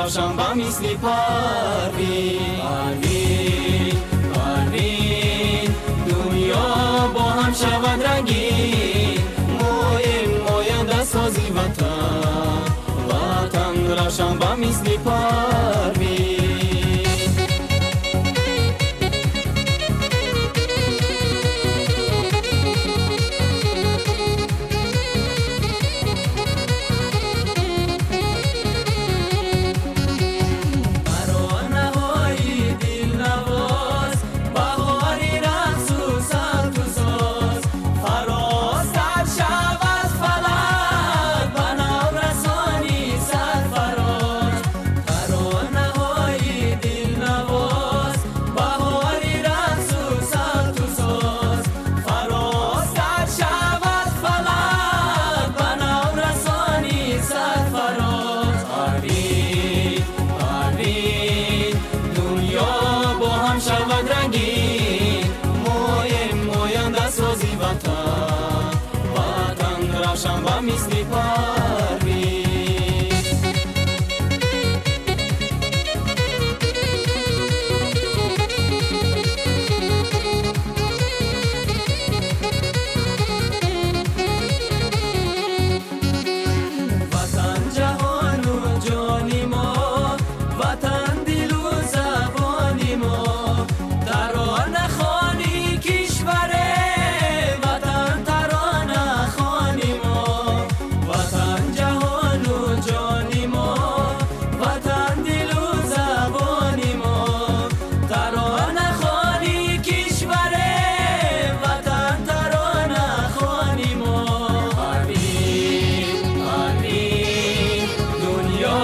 равшан ба мисли Парвин. Парвин, Парвин, дунё бо ҳам шавад рангин. Моем ояндасози ватан, ватан равшан ба мисли Парвин. Таронаҳои дилнавоз, баҳори рақсу сабту соз, фарозтар шавад фалак ба наврасони сарфароз. Таронаҳои дилнавоз, баҳори рақсу сабту соз, фарозтар шавад фалак ба наврасони сарфароз. Парвин, Парвин, дунё бо ҳам шавад рангин. Моем ояндасози ватан, ватан равшан ба мисли Парвин. Ватан ҷаҳону ҷони мо, ватан дилу забони мо. Таронахони кишваре, ватан таронахони мо. Ватан ҷаҳону ҷони мо, ватан дилу забони мо. Таронахони кишваре, ватан таронахони мо. Парвин, Парвин, дунё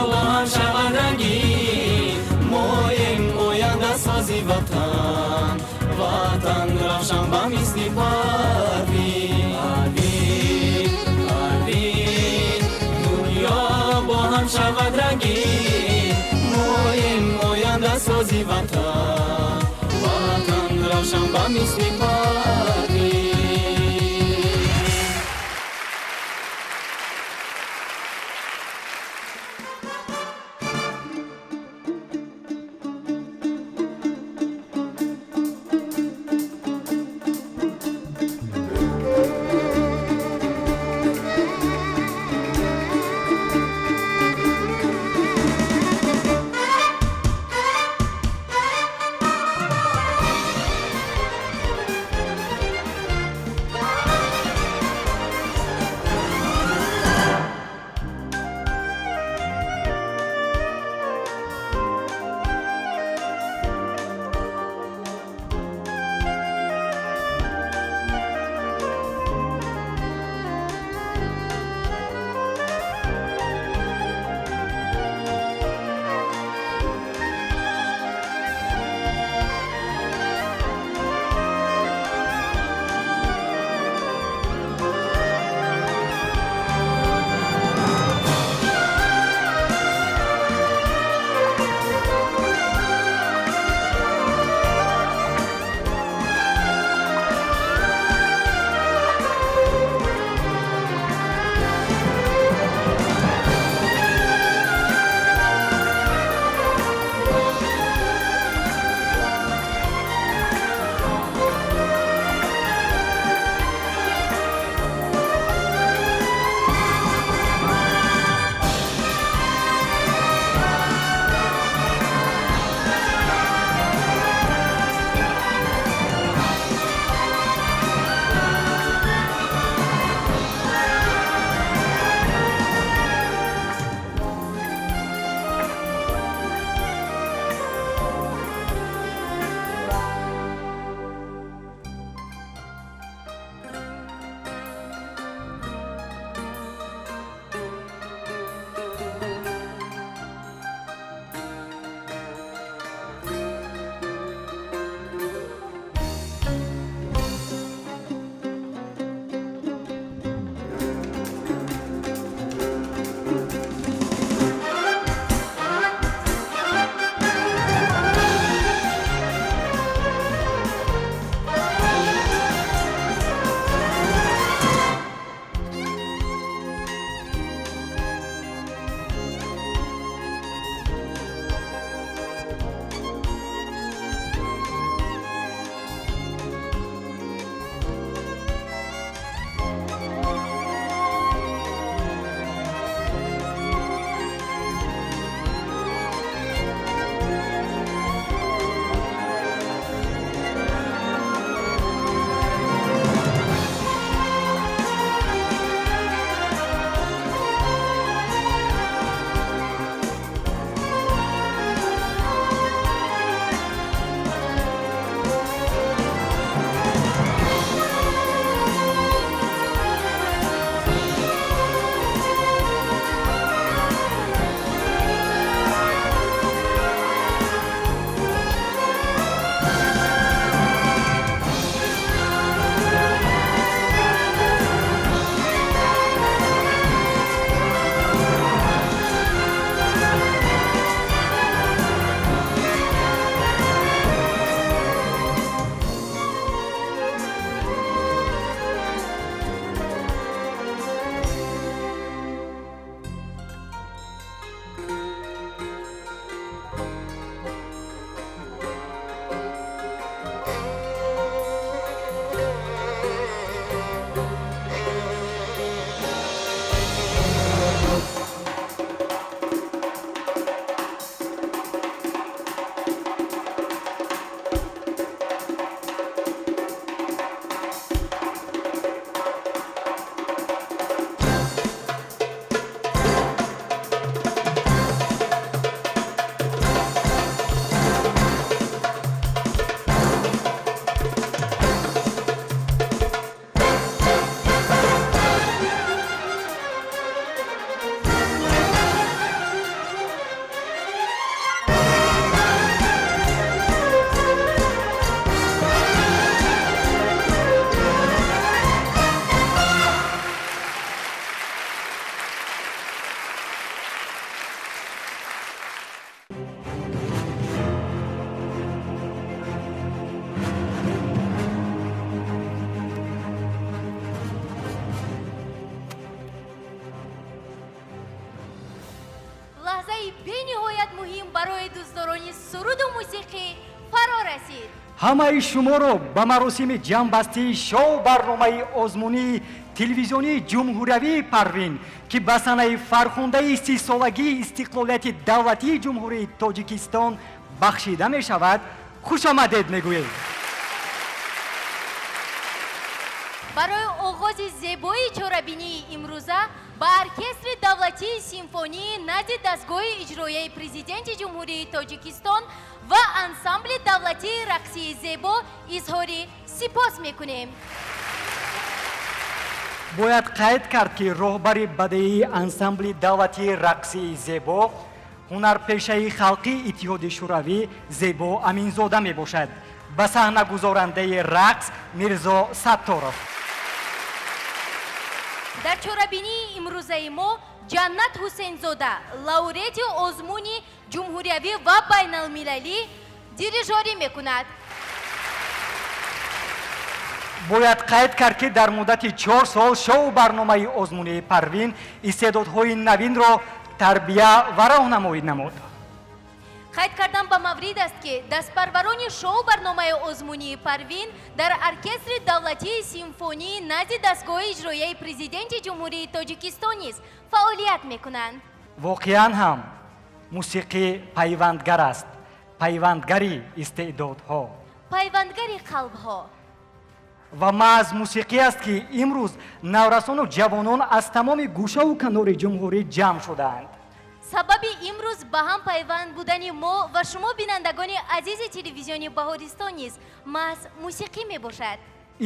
бо ҳам шавад рангин. Моем ояндасози ватан, ватан равшан ба мисли Парвин. Парвин, Парвин, дунё бо ҳам шавад рангин. Моем ояндасози ватан, ватан равшан ба мисли Парвин. Бениҳоят муҳим барои дӯстдорони суруду мусиқӣ фаро расид. Ҳамаи шуморо ба маросими ҷамъбастии шоу барномаи озмунии телевизионии ҷумҳуриявии Парвин, ки ба санаи фархундаи 30-солагии истиқлолияти давлатии Ҷумҳурии Тоҷикистон бахшида мешавад, хушомадед мегӯем. Барои оғози зебои чорабинии имрӯза ба Оркестри давлатии симфонии назди дастгоҳи иҷроияи Президенти Ҷумҳурии Тоҷикистон ва ансамбли давлатии рақсии зебо изҳори сипос мекунем. Бояд қайд кард, ки роҳбари бадеии ансамбли давлатии рақсии зебо ҳунарпешаи халқии Иттиҳоди Шӯравӣ Зебо Аминзода мебошад. Ба саҳнагузорандаи рақс Мирзо Сатторов. Дар чорабинии имрӯзаи мо Ҷаннат Ҳусейнзода, лауреати озмуни ҷумҳуриявӣ ва байналмилалӣ, дирижорӣ мекунад. Бояд қайд кард, ки дар муддати 4 сол шоу барномаи озмунии Парвин истеъдодҳои навинро тарбия ва роҳнамоӣ намуд. Қайд кардан ба маврид аст, ки дастпарварони шоу барномаи озмунии Парвин дар Оркестри давлатии симфонии назди дастгоҳи иҷроияи Президенти Ҷумҳурии Тоҷикистон низ фаъолият мекунанд. Воқеан ҳам, мусиқӣ пайвандгар аст, пайвандгари истеъдодҳо, пайвандгари қалбҳо. Ва маҳз мусиқӣ аст, ки имрӯз наврасону ҷавонон аз тамоми гӯшаву канори ҷумҳурӣ ҷамъ шудаанд. Сабаби имрӯз ба ҳам пайванд будани мо ва шумо, бинандагони азизи телевизиони Баҳористон, низ маҳз мусиқӣ мебошад.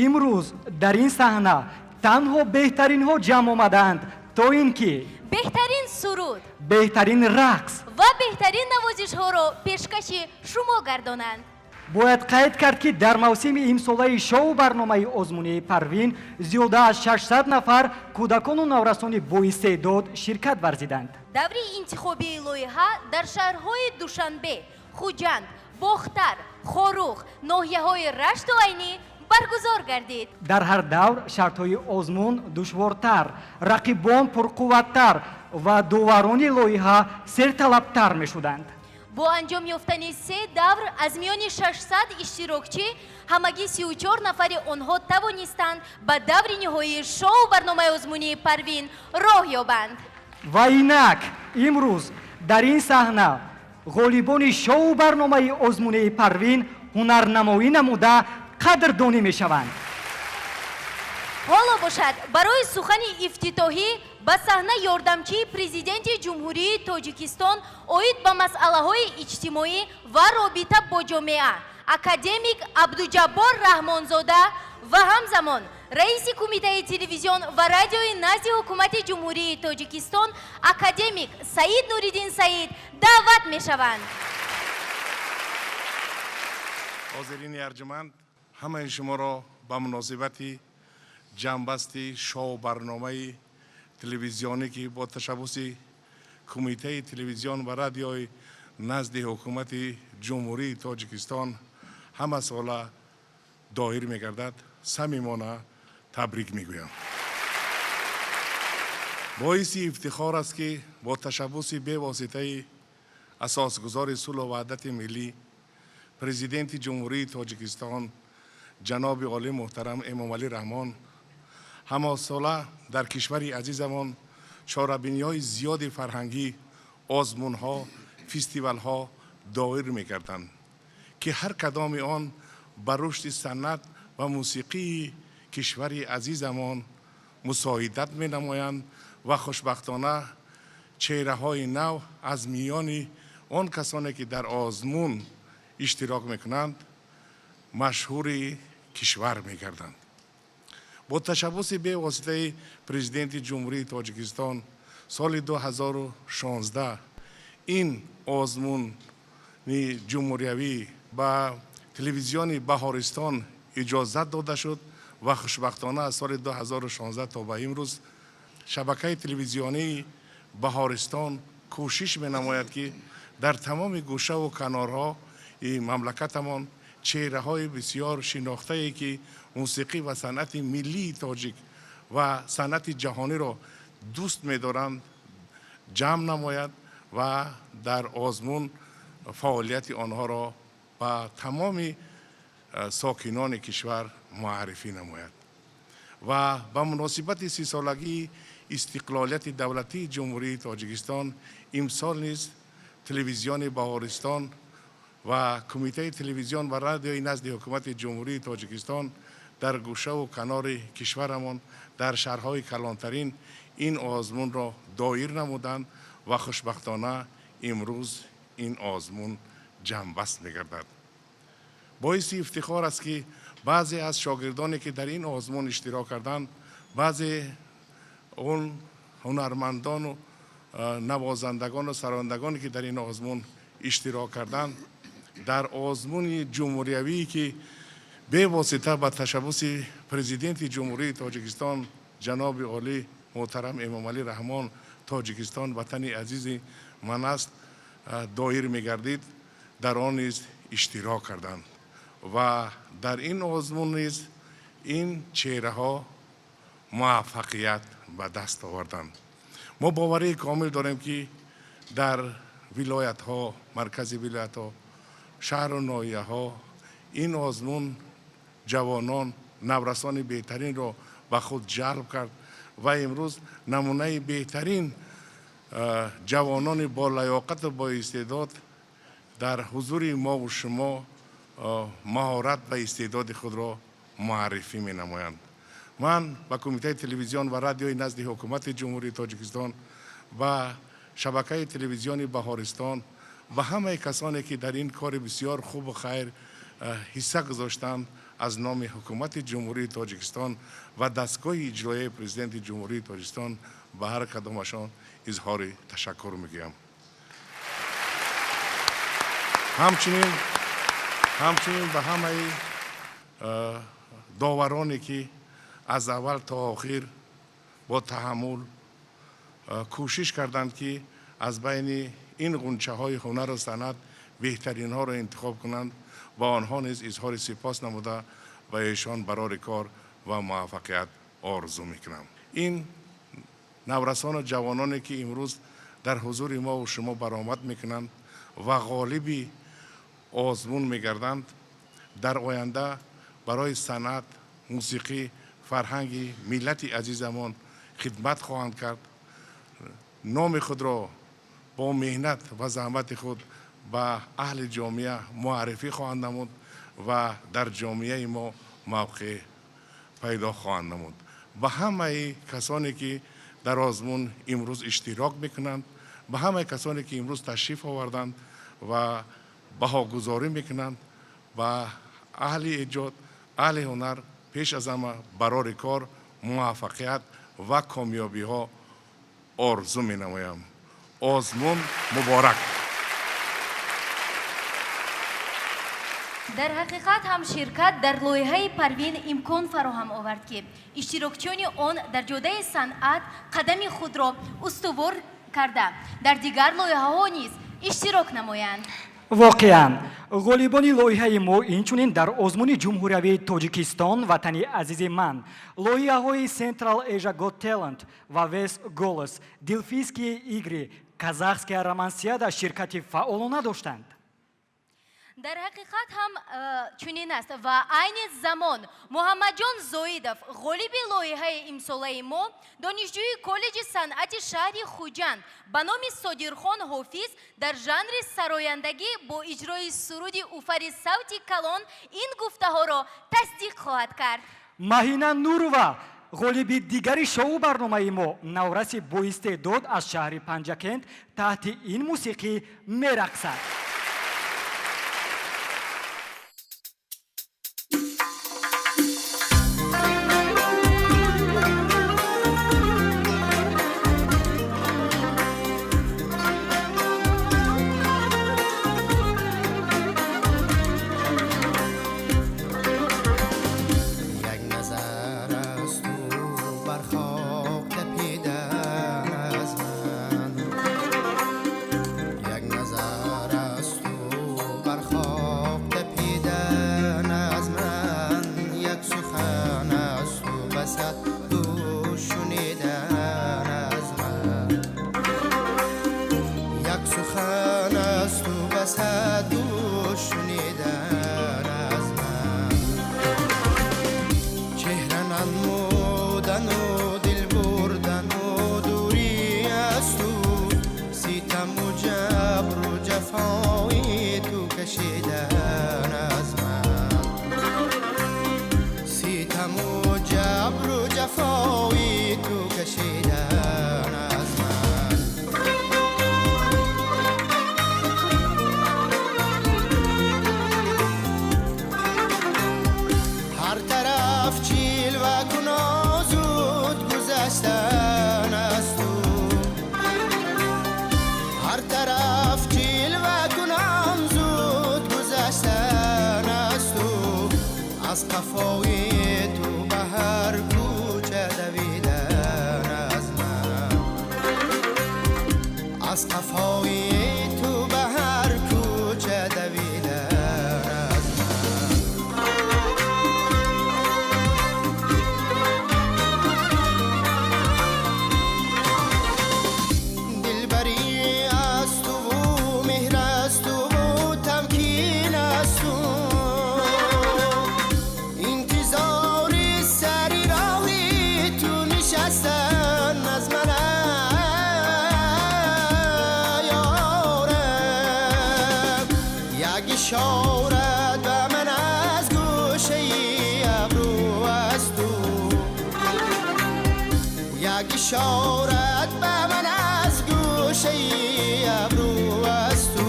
Имрӯз дар ин саҳна танҳо беҳтаринҳо ҷамъ омадаанд, то ин ки беҳтарин суруд, беҳтарин рақс ва беҳтарин навозишҳоро пешкаши шумо гардонанд. Бояд қайд кард, ки дар мавсими имсолаи шоу барномаи озмунии Парвин зиёда аз 600 нафар кӯдакону наврасони боистеъдод ширкат варзиданд. Даври интихобии лоиҳа дар шаҳрҳои Душанбе, Хуҷанд, Бохтар, Хоруғ, ноҳияҳои Рашту Айнӣ баргузор гардид. Дар ҳар давр шартҳои озмун душвортар, рақибон пурқувваттар ва доварони лоиҳа серталабтар мешуданд. Бо анҷом ёфтани се давр аз миёни 600 иштирокчӣ ҳамагӣ 34 нафари онҳо тавонистанд ба даври ниҳоии шоу барномаи озмунии Парвин роҳ ёбанд. Ва инак имрӯз дар ин саҳна ғолибони шоу барномаи озмунии Парвин ҳунарнамоӣ намуда, қадрдонӣ мешаванд. Ҳоло бошад, барои сухани ифтитоҳӣ ба саҳна ёрдамчии Президенти Ҷумҳурии Тоҷикистон оид ба масъалаҳои иҷтимоӣ ва робита бо ҷомеа, академик Абдуҷаббор Раҳмонзода ва ҳамзамон раиси Кумитаи телевизион ва радиои назди Ҳукумати Ҷумҳурии Тоҷикистон, академик Саид Нуриддин Саид даъват мешаванд. Ҳозирини арҷуманд, ҳамаи шуморо ба муносибати ҷамъбасти шоу барномаи телевизионӣ, ки бо ташаббуси Кумитаи телевизион ва радиои назди Ҳукумати Ҷумҳурии Тоҷикистон ҳамасола доир мегардад, самимона табрик мегӯям. Боиси ифтихор аст, ки бо ташаббуси бевоситаи асосгузори сулҳу ваҳдати миллӣ, Президенти Ҷумҳурии Тоҷикистон ҷаноби олӣ муҳтарам Эмомалӣ Раҳмон, ҳамасола дар кишвари азизамон чорабиниҳои зиёди фарҳангӣ, озмунҳо, фестивалҳо доир мегарданд, ки ҳар кадоми он ба рушди санъат ва мусиқии кишвари азизамон мусоидат менамоянд ва хушбахтона чеҳраҳои нав аз миёни он касоне, ки дар озмун иштирок мекунанд, машҳури кишвар мегарданд. Бо ташаббуси бевоситаи Президенти Ҷумҳурии Тоҷикистон соли 2016 ин озмуни ҷумҳуриявӣ ба телевизиони Баҳористон иҷозат дода шуд ва хушбахтона аз соли 2016 то ба имрӯз шабакаи телевизионии Баҳористон кӯшиш менамояд, ки дар тамоми гӯшаву канорҳои мамлакатамон чеҳраҳои бисёр шинохтае, ки мусиқӣ ва санъати миллии тоҷик ва санъати ҷаҳониро дӯст медоранд, ҷамъ намояд ва Дар озмун фаъолияти онҳоро ба тамоми сокинони кишвар муаррифӣ намояд. Ва ба муносибати 30-солагии истиқлолияти давлатии Ҷумҳурии Тоҷикистон имсол низ телевизиони Баҳористон ва Кумитаи телевизион ва радиои назди Ҳукумати Ҷумҳурии Тоҷикистон дар гӯшаву канори кишварамон, дар шаҳрҳои калонтарин ин озмунро доир намуданд ва хушбахтона имрӯз ин озмун ҷамъбаст мегардад. Боиси ифтихор аст, ки баъзе аз шогирдоне, ки дар ин озмун иштирок карданд, баъзе он ҳунармандону навозандагону сарондагоне, ки дар ин озмун иштирок карданд, дар озмуни ҷумҳуриявие, ки бевосита ба ташаббуси Президенти Ҷумҳурии Тоҷикистон ҷаноби олӣ муҳтарам Эмомалӣ Раҳмон «Тоҷикистон ватани азизи ман аст» доир мегардид, дар он низ иштирок карданд ва дар ин озмун низ ин чеҳраҳо муваффақият ба даст оварданд. Мо боварии комил дорем, ки дар вилоятҳо, маркази вилоятҳо, шаҳру ноҳияҳо ин озмун ҷавонон, наврасони беҳтаринро ба худ ҷалб кард ва имрӯз намунаи беҳтарин ҷавонони болаёқату боистеъдод дар ҳузури мову шумо маҳорат ва истеъдоди худро муаррифӣ менамоянд. Ман ба Кумитаи телевизион ва радиои назди Ҳукумати Ҷумҳурии Тоҷикистон, ба шабакаи телевизиони Баҳористон, ба ҳамаи касоне, ки дар ин кори бисёр хубу хайр ҳисса гузоштанд, аз номи Ҳукумати Ҷумҳурии Тоҷикистон ва дастгоҳи иҷроияи Президенти Ҷумҳурии Тоҷикистон ба ҳар кадомашон изҳори ташаккур мегӯям. Ҳамчунин ба ҳамаи довароне, ки аз аввал то охир бо таҳаммул кӯшиш карданд, ки аз байни ин ғунчаҳои ҳунару санъат беҳтаринҳоро интихоб кунанд, ба онҳо низ изҳори сипос намуда, ба эшон барори кор ва муваффақият орзу мекунам. Ин наврасону ҷавононе, ки имрӯз дар ҳузури мову шумо баромад мекунанд ва ғолиби озмун мегарданд, дар оянда барои санъат, мусиқӣ, фарҳанги миллати азизамон хидмат хоҳанд кард, номи худро бо меҳнат ва заҳмати худ ба аҳли ҷомеа муаррифӣ хоҳанд намуд ва дар ҷомеаи мо мавқеъ пайдо хоҳанд намуд. Ба ҳамаи касоне, ки дар озмун имрӯз иштирок мекунанд, ба ҳамаи касоне, ки имрӯз ташриф оварданд ва баҳогузорӣ мекунанд, ба аҳли эҷод, аҳли ҳунар пеш аз ҳама барори кор, муваффақият ва комёбиҳо орзу менамоям. Озмун муборак! Дар ҳақиқат ҳам ширкат дар лоиҳаи Парвин имкон фароҳам овард, ки иштирокчиёни он дар ҷодаи санъат қадами худро устувор карда, дар дигар лоиҳаҳо низ иштирок намоянд. Воқеан, ғолибони лоиҳаи мо инчунин дар озмуни ҷумҳуриявии «Тоҷикистон ватани азизи ман», лоиҳаҳои Central Asia Got Talent ва West Голос, Дельфийские игры, Казахская романсиада ширкати фаъолона доштанд. Дар ҳақиқат ҳам чунин аст ва айни замон Муҳаммадҷон Зоидов, ғолиби лоиҳаи имсолаи мо, донишҷӯи коллеҷи санъати шаҳри Хуҷанд ба номи Содирхон Ҳофиз, дар жанри сарояндагӣ бо иҷрои суруди «Уфари савти калон» ин гуфтаҳоро тасдиқ хоҳад кард. Маҳина Нурова, ғолиби дигари шоу барномаи мо, навраси боистеъдод аз шаҳри Панҷакент, таҳти ин мусиқӣ мерақсад. Як назар аз ту бар хок тапидан аз ман, як назар аз ту бар хок тапидан аз ман, як сухан аз ту ба сад гӯш шунидан аз ман, як сухан. аст у басад, гӯш шунидан аз ман. Чеҳра нанмудану дил бурдану дурӣ аз ту, ситаму ҷабру ҷафои ту кашидан аз ман, ситаму ҷабру ҷафои ту кашидан аз ман. Ҳар тараф ҷилва кунон зуд гузаштан аз ту, ҳар тараф ҷилва кунон зуд гузаштан аз ту, аз қафои ту ба ҳар кӯча давидан аз ман, аз қафои ту ба ҳар кӯча давидан аз ман. Дилбарӣ аз туву меҳр аз туву тамкин аз ту, интизори сари роҳи ту нишастан аз ман, ёрам. Як ишорат ба ман аз гӯшаи абрӯ аз ту, як ишорат ба ман аз гӯшаи абрӯ аз ту,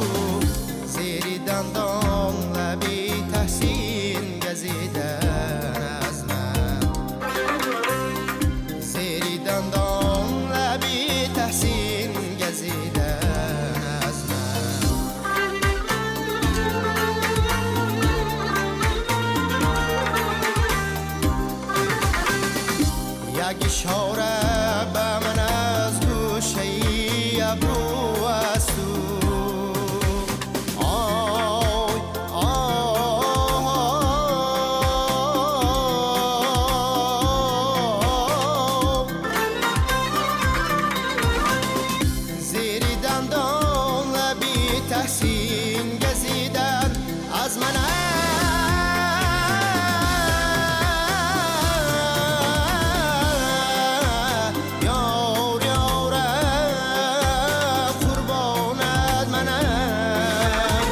зери дандон лаби таҳсин газидан аз ман, зери дандон лаби таҳсин газидан аз ман. Як ишора ба ман аз гӯшаи абрӯ аз ту. Ой, ой, зери дандон лаби таҳсин газидан аз ман. Ёр, ёра, қурбонат манам,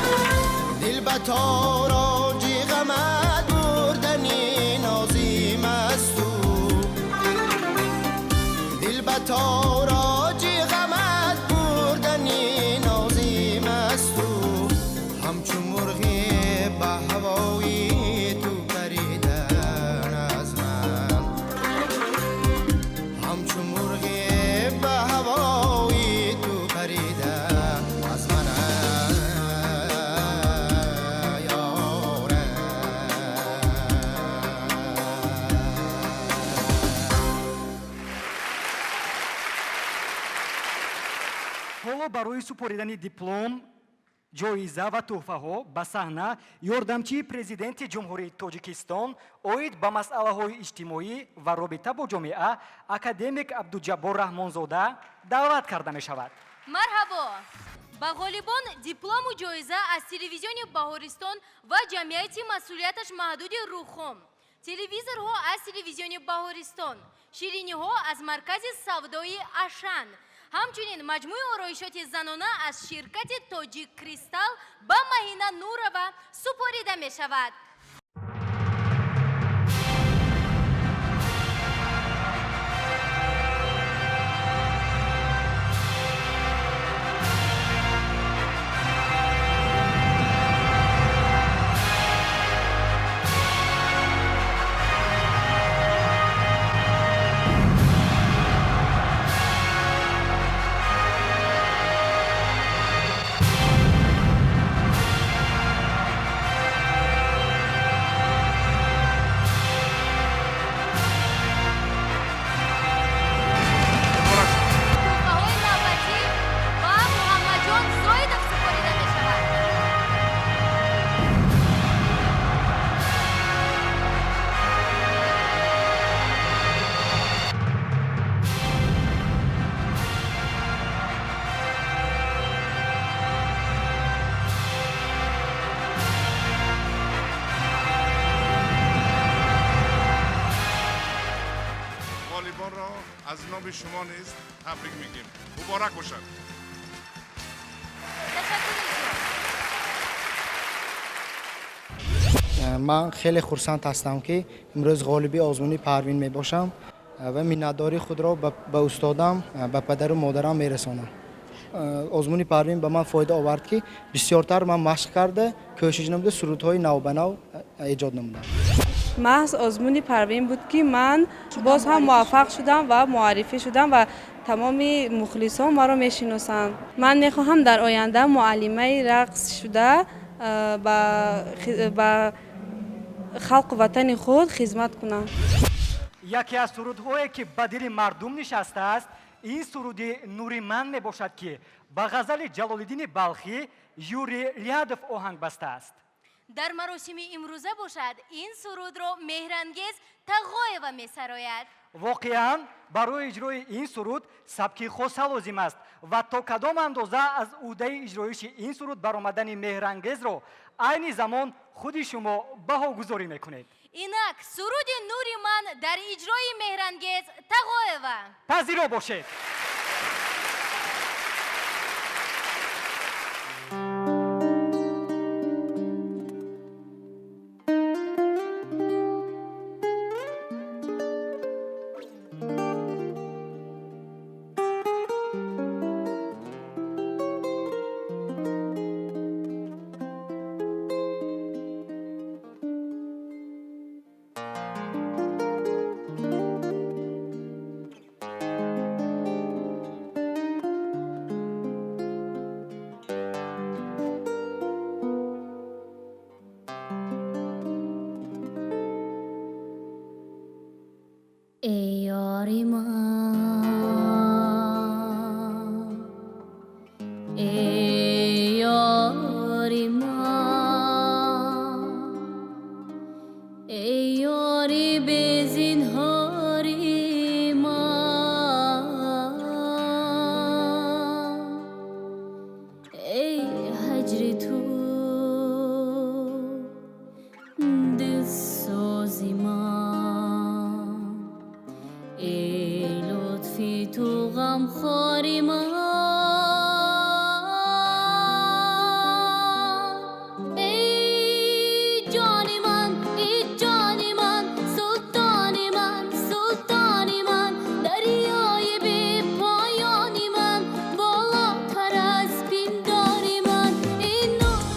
дил ба тороҷи ғамат бурдани нозим аз ту, дил ба тороҷи ғамат бурдани нозим аз ту, ҳамчу мурғе ба ҳавои ту паридан аз ман, ҳамчу мурғе ба ҳавои ту паридан аз ман, ёра. Ҳоло барои супоридани диплом, ҷоиза ва тӯҳфаҳо ба саҳна ёрдамчии президенти Ҷумҳурии Тоҷикистон оид ба масъалаҳои иҷтимоӣ ва робита бо ҷомеа, академик Абдуҷаббор Раҳмонзода даъват карда мешавад. Марҳабо! Ба ғолибон диплому ҷоиза аз телевизиони Баҳористон ва ҷамъияти масъулияташ маҳдуди Рухом, телевизорҳо аз телевизиони Баҳористон, шириниҳо аз маркази савдои Ашан, ҳамчунин маҷмӯи ороишоти занона аз ширкати Тоҷик Кристалл ба Маҳина Нурова супорида мешавад. Аз номи шумо низ табрик мегӯем. Муборак бошад. Ташаккури зиёд. Ман хеле хурсанд ҳастам, ки имрӯз ғолиби озмуни Парвин мебошам ва миннатдории худро ба устодам, ба падару модарам мерасонам. Озмуни Парвин ба ман фоида овард, ки бисёртар ман машқ карда, кӯшиш намуда, сурудҳои навбанав эҷод намудам. Маҳз озмуни Парвин буд, ки ман боз ҳам муваффақ шудам ва муаррифӣ шудам ва тамоми мухлисон маро мешиносанд. Ман мехоҳам дар оянда муаллимаи рақс шуда, ба халқу ватани худ хизмат кунам. Яке аз сурудҳое, ки ба дили мардум нишастааст, ин суруди «Нури ман» мебошад, ки ба ғазали Ҷалолиддини Балхӣ Юрий Лядов оҳанг бастааст. Дар маросими имрӯза бошад, ин сурудро Меҳрангез Тағоева месарояд. Воқеан, барои иҷрои ин суруд сабки хоса лозим аст ва то кадом андоза аз ӯҳдаи иҷроиши ин суруд баромадани Меҳрангезро айни замон худи шумо баҳогузорӣ мекунед. Инак, суруди «Нури ман» дар иҷрои Меҳрангез Тағоева. Пазиро бошед. Эй ёри ман, эй ёри ман, эй ёри безинҳори ман, эй ҳаҷри ту дилсӯзи ман, эй лутфи ту ғамхори ман, эй ҷони ман, эй ҷони ман, султони ман, султони ман, дарёи бепоёни ман, болотар аз пиндори ман, эй нури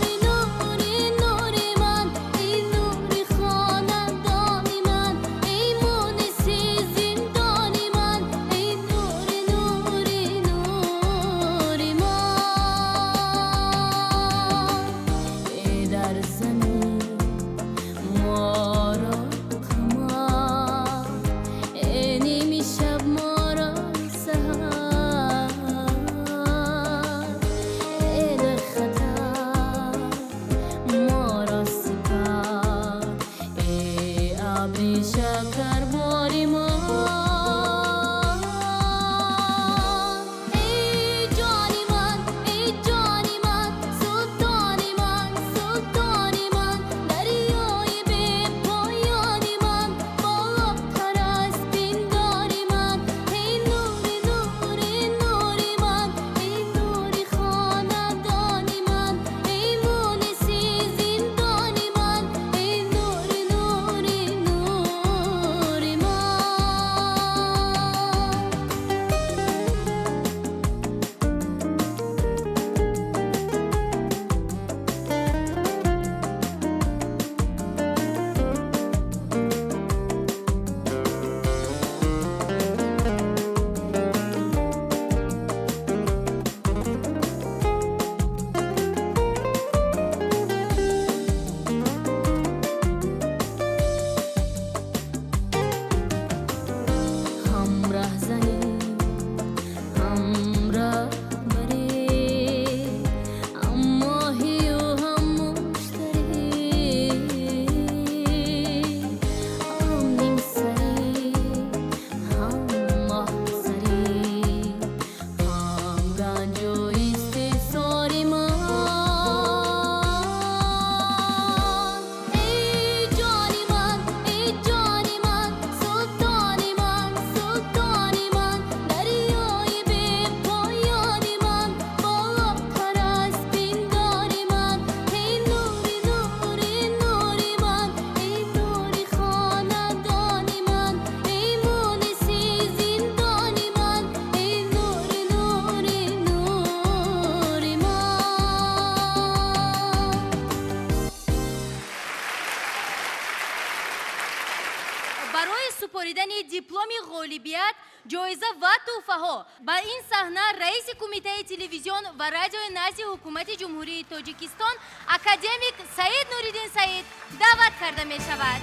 супоридани дипломи ғолибият, ҷоиза ва тӯҳфаҳо ба ин саҳна раиси Кумитаи телевизион ва радиои назди Ҳукумати Ҷумҳурии Тоҷикистон академик Саид Нуриддин Саид даъват карда мешавад.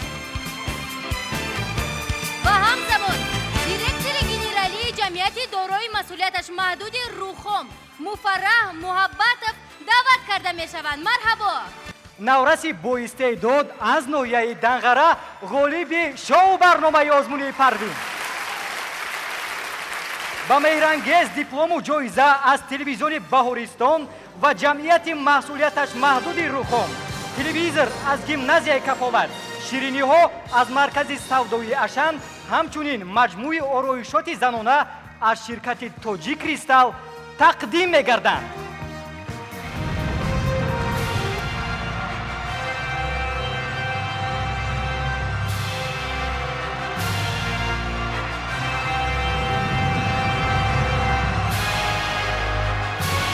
Ва ҳамзамон директори генералии ҷамъияти дорои масъулияташ маҳдуди Рухом Муфарраҳ Муҳаббатов даъват карда мешаванд. Марҳабо! Навраси боистеъдод аз ноҳияи Данғара, ғолиби шоу барномаи озмунии Парвин, ба меҳрангез диплому ҷоиза аз телевизиони Баҳористон ва ҷамъияти масъулияташ маҳдуди Рухом, телевизор аз гимназияи Кафолат, шириниҳо аз маркази савдои Ашан, ҳамчунин маҷмӯи ороишоти занона аз ширкати Тоҷик Кристалл тақдим мегарданд.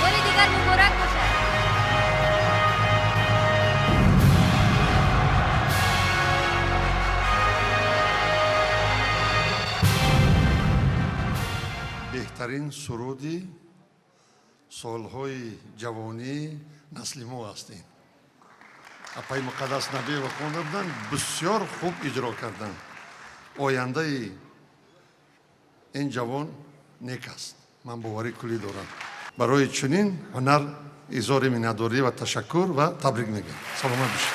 Бори дигар муборак бошад! Беҳтарин суруди солҳои ҷавонии насли мо ҳастем. Апаи Муқаддас Набиева хонда буданд, бисёр хуб иҷро карданд. Ояндаи ин ҷавон нек аст, ман боварӣ куллӣ дорам. Барои чунин ҳунар изҳори миннатдорӣ ва ташаккур ва табрик мегӯям. Саломат бошед.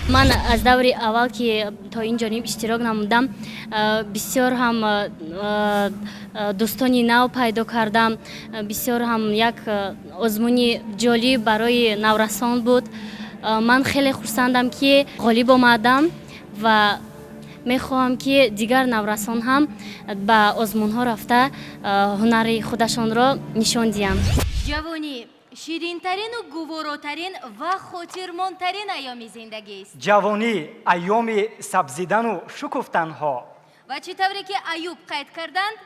Ман аз даври аввал, ки то ин ҷониб иштирок намудам, бисёр ҳам дӯстони нав пайдо кардам. Бисёр ҳам як озмуни ҷолиб барои наврасон буд. Ман хеле хурсандам, ки ғолиб омадам, ва мехоҳам, ки дигар наврасон ҳам ба озмунҳо рафта, ҳунари худашонро нишон диҳанд. Ҷавонӣ ширинтарину гуворотарин ва хотирмонтарин айёми зиндагист. Ҷавонӣ айёми сабзидану шукуфтанҳо. Ва чӣ тавре ки Аюб қайд карданд,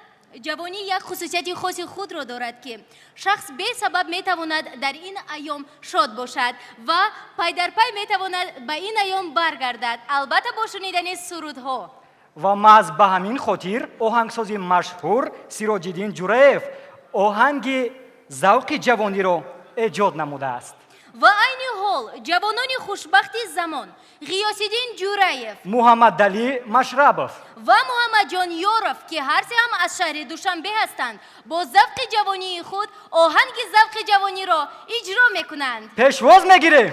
ҷавонӣ як хусусияти хоси худро дорад, ки шахс бесабаб метавонад дар ин айём шод бошад ва пайдарпай метавонад ба ин айём баргардад, албатта бо шунидани сурудҳо. Ва маҳз ба ҳамин хотир оҳангсози машҳур Сироҷиддин Ҷураев оҳанги завқи ҷавониро эҷод намудааст. Ва айни ҳол ҷавонони хушбахти замон Ғиёсиддин Ҷураев, Муҳаммадалӣ Машрабов ва Муҳаммадҷон Ёров, ки ҳар се ҳам аз шаҳри Душанбе ҳастанд, бо завқи ҷавонии худ оҳанги завқи ҷавониро иҷро мекунанд. Пешвоз мегирем.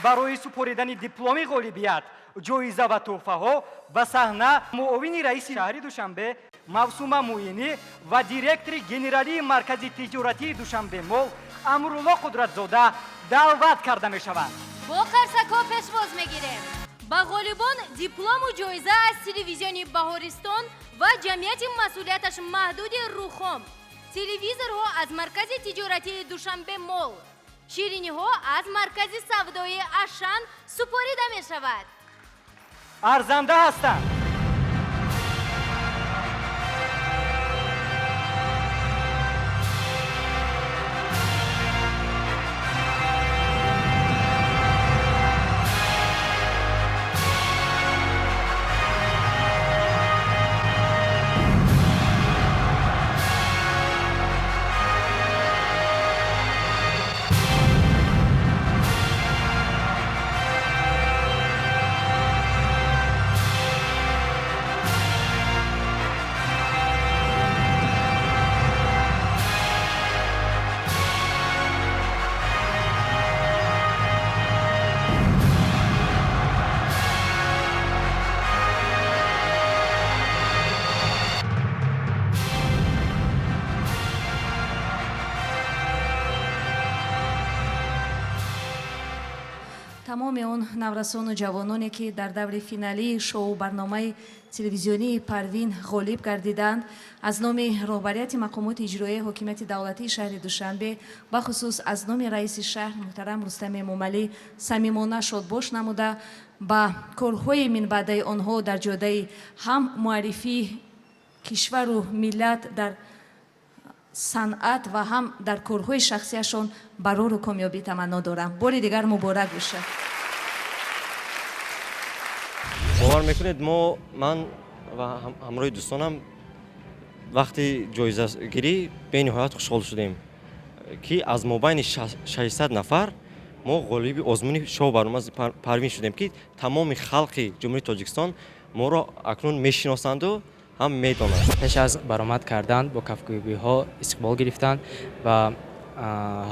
Барои супоридани дипломи ғолибият, ҷоиза ва тӯҳфаҳо ба саҳна муовини раиси шаҳри Душанбе Мавсума Муинӣ ва директори генералии маркази тиҷоратии Душанбе Мол Амрулло Қудратзода даъват карда мешаванд. Бо қарсакҳо пешвоз мегирем. Ба ғолибон диплому ҷоиза аз телевизиони Баҳористон ва ҷамъияти масъулияташ маҳдуди Рухом, телевизорҳо аз маркази тиҷоратии Душанбе Мол, шириниҳо аз маркази савдои Ашан супорида мешавад. Арзанда ҳастанд. Тамоми он наврасону ҷавононе, ки дар даври финалии шоу барномаи телевизионии Парвин ғолиб гардиданд, аз номи роҳбарияти мақомоти иҷроияи ҳокимияти давлатии шаҳри Душанбе, бахусус аз номи раиси шаҳр муҳтарам Рустам Эмомалӣ, самимона шодбош намуда, ба корҳои минбаъдаи онҳо дар ҷодаи ҳам муаррифии кишвару миллат дар санъат ва ҳам дар корҳои шахсияшон барору комёбӣ таманно дорам. Бори дигар муборак бошад. Бовар мекунед, мо, ман ва ҳамроҳи дӯстонам, вақти ҷоизагирӣ бениҳоят хушҳол шудем, ки аз мобайни 600 нафар мо ғолиби озмуни шоу барномаи Парвин шудем, ки тамоми халқи Ҷумҳурии Тоҷикистон моро акнун мешиносанду ҳам медонанд. Пеш аз баромад кардан бо кафкӯбиҳо истиқбол гирифтанд ва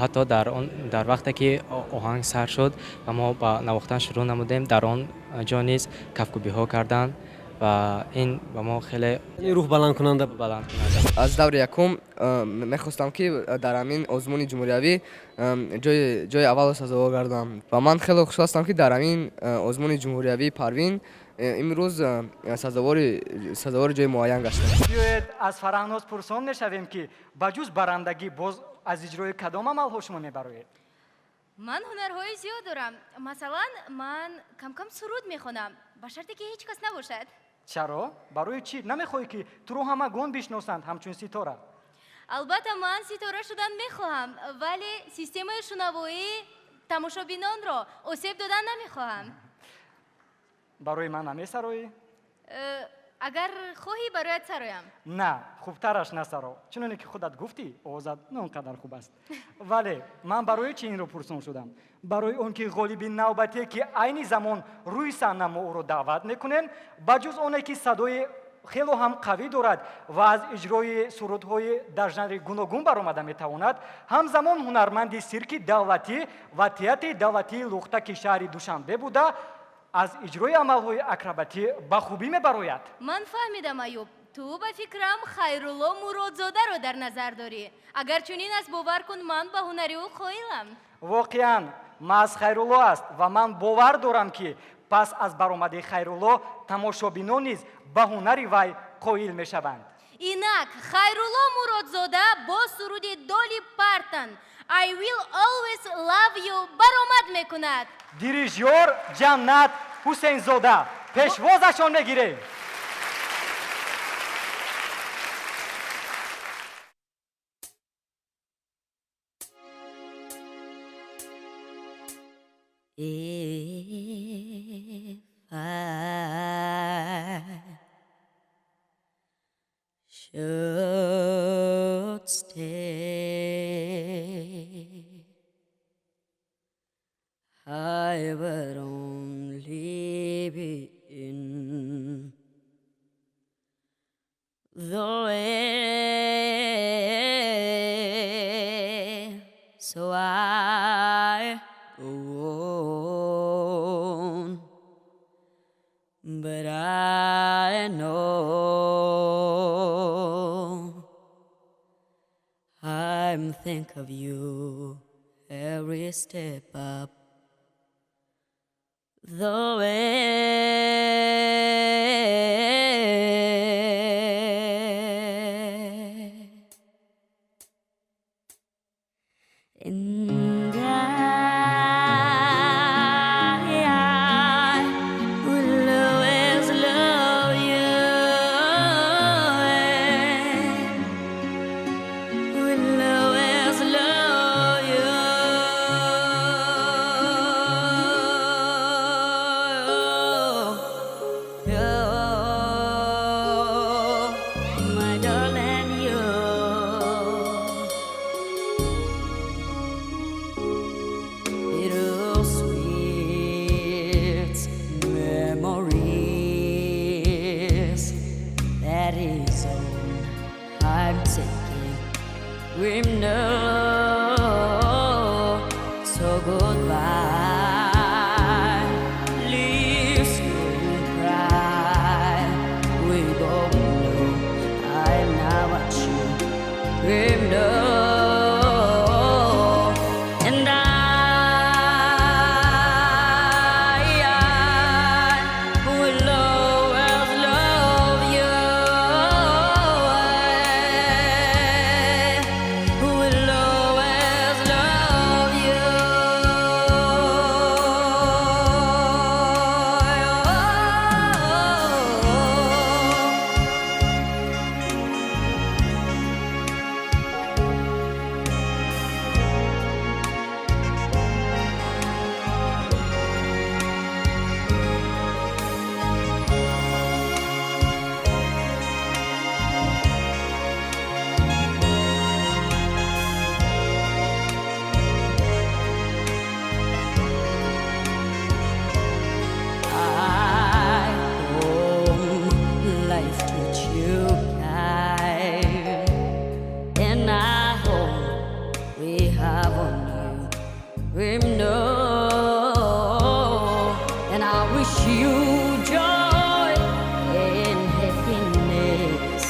ҳатто дар вақте ки оҳанг сар шуд ва мо ба навохтан шурӯъ намудем, дар он ҷо низ кафкӯбиҳо карданд ва ин ба мо хеле рӯҳбаландкунанда. Баландкунанда. Аз даври якум мехостам, ки дар ҳамин озмуни ҷумҳуриявӣ ҷои аввалро сазовор гардам, ва ман хеле хушҳол ҳастам, ки дар ҳамин озмуни ҷумҳуриявии Парвин имрӯз сазовори ҷои муайян гаштам. Биёед, аз Фараҳноз пурсон мешавем, ки ба ҷуз барандагӣ боз аз иҷрои кадом амалҳо шумо мебароед? Ман ҳунарҳои зиёд дорам. Масалан, ман камкам суруд мехонам, ба шарте ки ҳеҷ кас набошад. Чаро? Барои чӣ намехоҳӣ, ки туро ҳамагон бишносанд ҳамчун ситора? Албатта, ман ситора шудан мехоҳам, вале системаи шунавоии тамошобинонро осеб додан намехоҳам. Барои ман намесароӣ? Агар хоҳӣ, бароят сароям. На, хубтараш насаро. Чуноне ки худат гуфтӣ, овозат на он қадар хуб аст. Вале ман барои чӣ инро пурсон шудам? Барои он ки ғолиби навбатие, ки айни замон рӯи саҳна мо ӯро даъват мекунем, ба ҷуз оне ки садои хело ҳам қавӣ дорад ва аз иҷрои сурудҳои дар жанри гуногун баромада метавонад, ҳамзамон ҳунарманди сирки давлатӣ ва театри давлатии Лухтаки шаҳри Душанбе буда, аз иҷрои амалҳои акробатӣ ба хубӣ мебарояд. Ман фаҳмидам, Аюб, ту ба фикрам Хайрулло Муродзодаро дар назар дорӣ. Агар чунин аст, бовар кун, ман ба ҳунари ӯ қоилам. Воқеан, маҳз Хайрулло аст, ва ман бовар дорам, ки пас аз баромади Хайрулло тамошобинон низ ба ҳунари вай қоил мешаванд. Инак, Хайрулло Муродзода бо суруди Доли Партон «I will always love you» баромад мекунад. Дирижёр Ҷаннат Ҳусейнзода, пешвозашон мегирем. If I should stay, I would only be in the way. So I go I'm think of you every step up the way. And I will always love you. Will always love you. You, my darling, you. Bittersweet memories. That is all I'm taking with no. So goodbye. Please don't cry. We both know I'm not what you dreamed of. And I will always love you. I will always love you. I hope life treats you kind, and I hope we have a new window. And I wish you joy and happiness.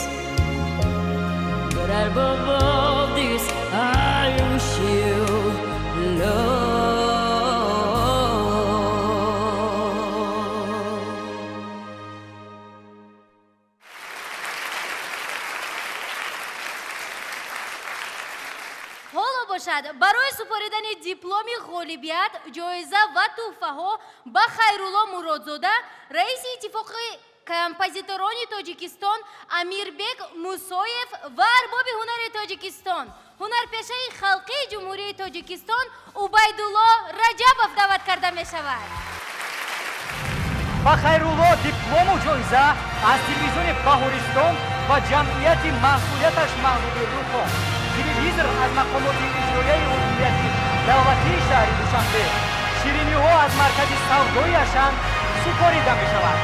But above all this, I wish you love. Ҳоло бошад, барои супоридани дипломи ғолибият, ҷоиза ва тӯҳфаҳо ба Хайрулло Муродзода раиси Иттифоқи композиторони Тоҷикистон Амирбек Мусоев ва арбоби ҳунари Тоҷикистон, ҳунарпешаи халқии Ҷумҳурии Тоҷикистон Убайдулло Раҷабов даъват карда мешавад. Ба Хайрулло диплому ҷоиза аз телевизиони Баҳористон ва ҷамъияти масъулияташ маҳдуди Рухон, телевизор аз мақомоти иҷроияи ҳокимияти давлатии шаҳри Душанбе, шириниҳо аз маркази савдои Ашан супорида мешавад.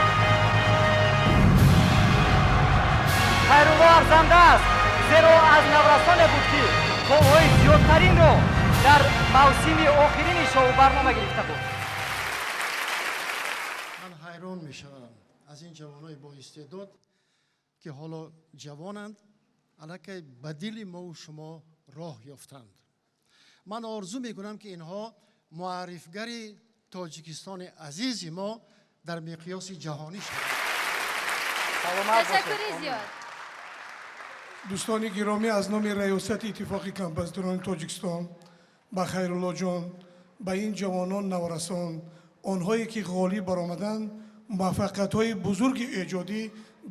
Хайрулло арзанда аст, зеро аз наврасоне буд, ки голҳои зиёдтаринро дар мавсими охирини шоу-барнома гирифта буд. Ман ҳайрон мешавам аз ин ҷавонои боистеъдод, ки ҳоло ҷавонанд, аллакай ба дили мову шумо роҳ ёфтанд. Ман орзу мекунам, ки инҳо муаррифгари Тоҷикистони азизи мо дар миқёси ҷаҳонӣ шаванд. Ташаккури зиёд. Дӯстони гиромӣ, аз номи Раёсати Иттифоқи композиторони Тоҷикистон ба Хайруллоҷон, ба ин ҷавонон, наврасон, онҳое ки ғолиб баромаданд, муваффақиятҳои бузурги эҷодӣ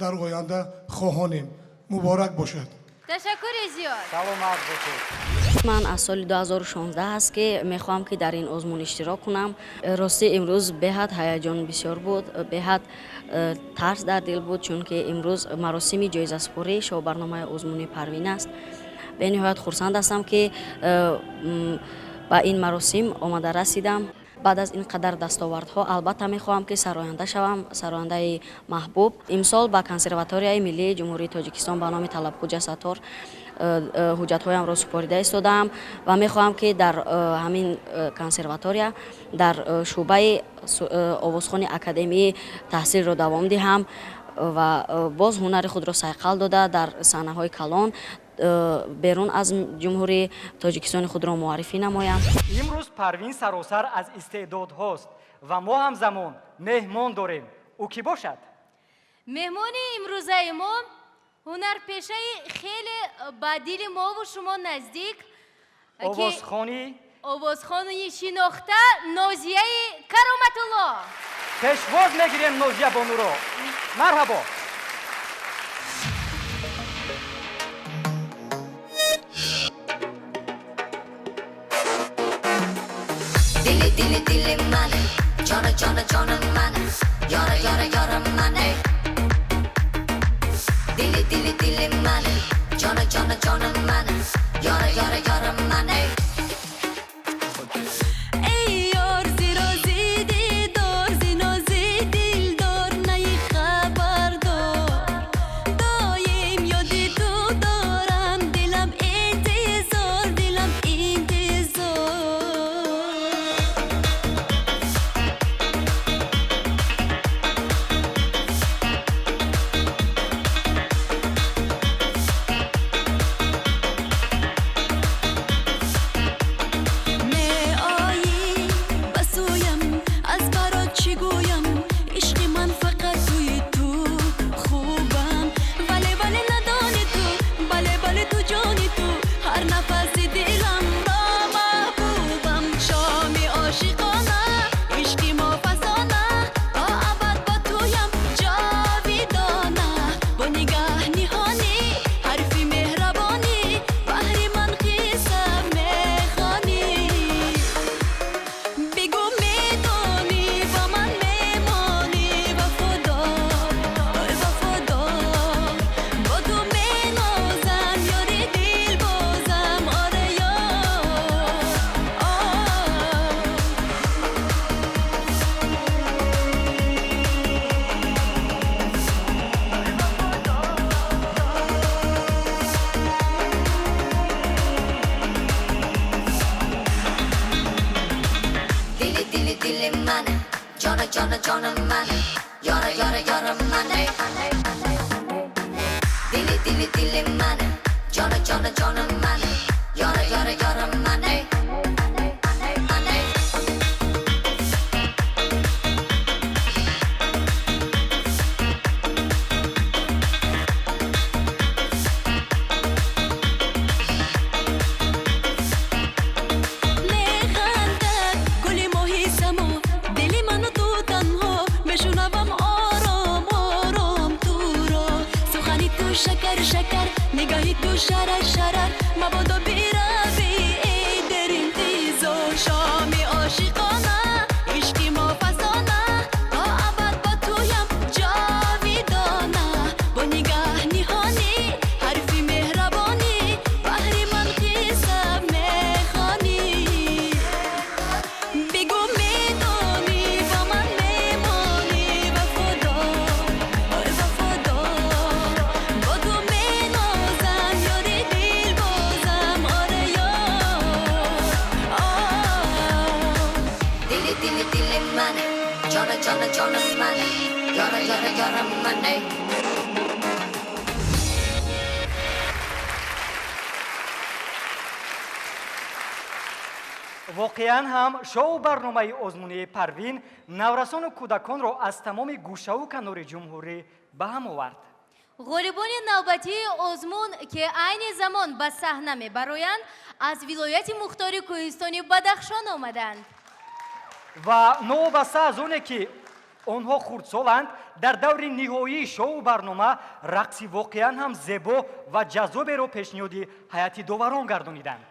дар оянда хоҳонем. Муборак бошад. Ташаккури зиёд. Саломат бошед. Ман аз соли 2016 аст, ки мехоҳам, ки дар ин озмун иштирок кунам. Ростӣ, имрӯз беҳад ҳаяҷон бисёр буд, беҳад тарс дар дил буд, чунки имрӯз маросими ҷоизасупории шоу-барномаи озмуни Парвин аст. Бениҳоят хурсанд ҳастам, ки ба ин маросим омада расидам. Баъд аз ин қадар дастовардҳо, албатта, мехоҳам, ки сароянда шавам, сарояндаи маҳбуб. Имсол ба Консерваторияи миллии Ҷумҳурии Тоҷикистон ба номи Талабхуҷа Саттор ҳуҷҷатҳоямро супорида истодаам ва мехоҳам, ки дар ҳамин консерватория дар шӯъбаи овозхони академии таҳсилро давом диҳам ва боз ҳунари худро сайқал дода, дар саҳнаҳои калон Берун аз Ҷумҳурии Тоҷикистони худро муаррифӣ намоям. Имрӯз Парвин саросар аз истеъдодҳост ва мо ҳамзамон меҳмон дорем. Ӯ кӣ бошад? Меҳмони имрӯзаи мо ҳунарпешаи хеле ба дили мову шумо наздик, овозхони овозхони шинохта Нозияи Кароматулло. Пешвоз мегирем Нозия бонуро. Марҳабо. Дили, дили, дили мане, ҷона, ҷона, ҷона мане, ёра, ёра, ёра мане. Дили, дили, дили мане, ҷона, ҷона, ҷона мане, ёра, ёра, ёра мане. Эй ёр, зи рози дидор, зи нози дилдор, наи хабардор. Доим ёди ту дорам, дилам интизор, дилам интизор. Меоӣ ба сӯям, аз барот чӣ гӯям, ишқи ман фақат тӯи ту хубам. Вале, вале надонӣ ту, бале, бале ту ҷони ту, ҳар нафаси диламро маҳбубам. Шоми ошиқона, ишқи мо фасона, то абад бо туям ҷовидона. Бо нигаҳ ниҳонӣ, ҳарфи меҳрабонӣ, баҳри ман қисса мехонӣ. Бигӯ медонӣ бо ман мемонӣ, вафодор, ой вафодор. Бо ту менозам, ёри дилбозам, оре ёр. Дили, дили, дили мане, ҷона, ҷона, ҷона мане, ёра, ёра, ёра мане. Дили, дили, дили мане, ҷона, ҷона, ҷона мане, ёра, ёра, ёра мане. Мане. Механдад гули моҳи само, дили ману ту танҳо, мешунавам ором ором туро. Сухани ту шакар шакар, нигаҳи ту шарар шарар, мабодо биравӣ эй дар интизор. Шоми ошиқона, ишқи мо фасона, то абад бо туям ҷовидона. Бо нигаҳ ниҳонӣ, ҳарфи меҳрабонӣ, баҳри ман қисса мехонӣ. Бигӯ медонӣ бо ман мемонӣ, вафодор, ой вафодор. Бо ту менозам, ёри дилбозам, оре ёр. Дили, дили, дили мане, ҷона, ҷона, ҷона мане, ёра, ёра, ёра мане. Воқеан ҳам шоу барномаи озмунии Парвин наврасону кӯдаконро аз тамоми гӯшаву канори ҷумҳурӣ ба ҳам овард. Ғолибони навбатии озмун, ки айни замон ба саҳна мебароянд, аз вилояти мухтори кӯҳистони Бадахшон омаданд. Ва новобаста аз оне ки онҳо хурдсоланд, дар даври ниҳоии шоу барнома рақси воқеан ҳам зебо ва ҷаззоберо пешниҳоди ҳайати доварон гардониданд.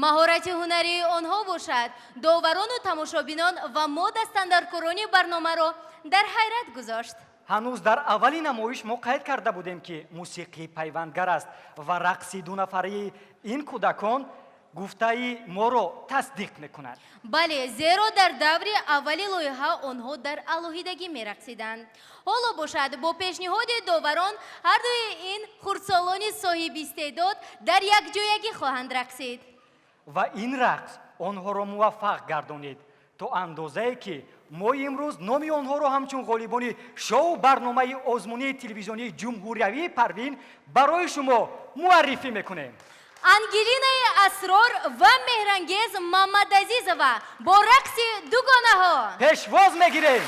Маҳорати ҳунарии онҳо бошад доварону тамошобинон ва мо дастандаркорони барномаро дар ҳайрат гузошт. Ҳанӯз дар аввали намоиш мо қайд карда будем, ки мусиқӣ пайвандгар аст ва рақси дунафарии ин кӯдакон гуфтаи моро тасдиқ мекунад. Бале, зеро дар даври аввали лоиҳа онҳо дар алоҳидагӣ мерақсиданд. Ҳоло бошад бо пешниҳоди доварон ҳардуи ин хурдсолони соҳибистеъдод дар якҷоягӣ хоҳанд рақсид. Ва ин рақс онҳоро муваффақ гардонид, То андозае ки мо имрӯз номи онҳоро ҳамчун ғолибони шоу барномаи озмунии телевизионии ҷумҳуриявии Парвин барои шумо муаррифӣ мекунем. Ангелинаи Асрор ва Меҳрангез Мамадазизова бо рақси дугонаҳо. Пешвоз мегирем.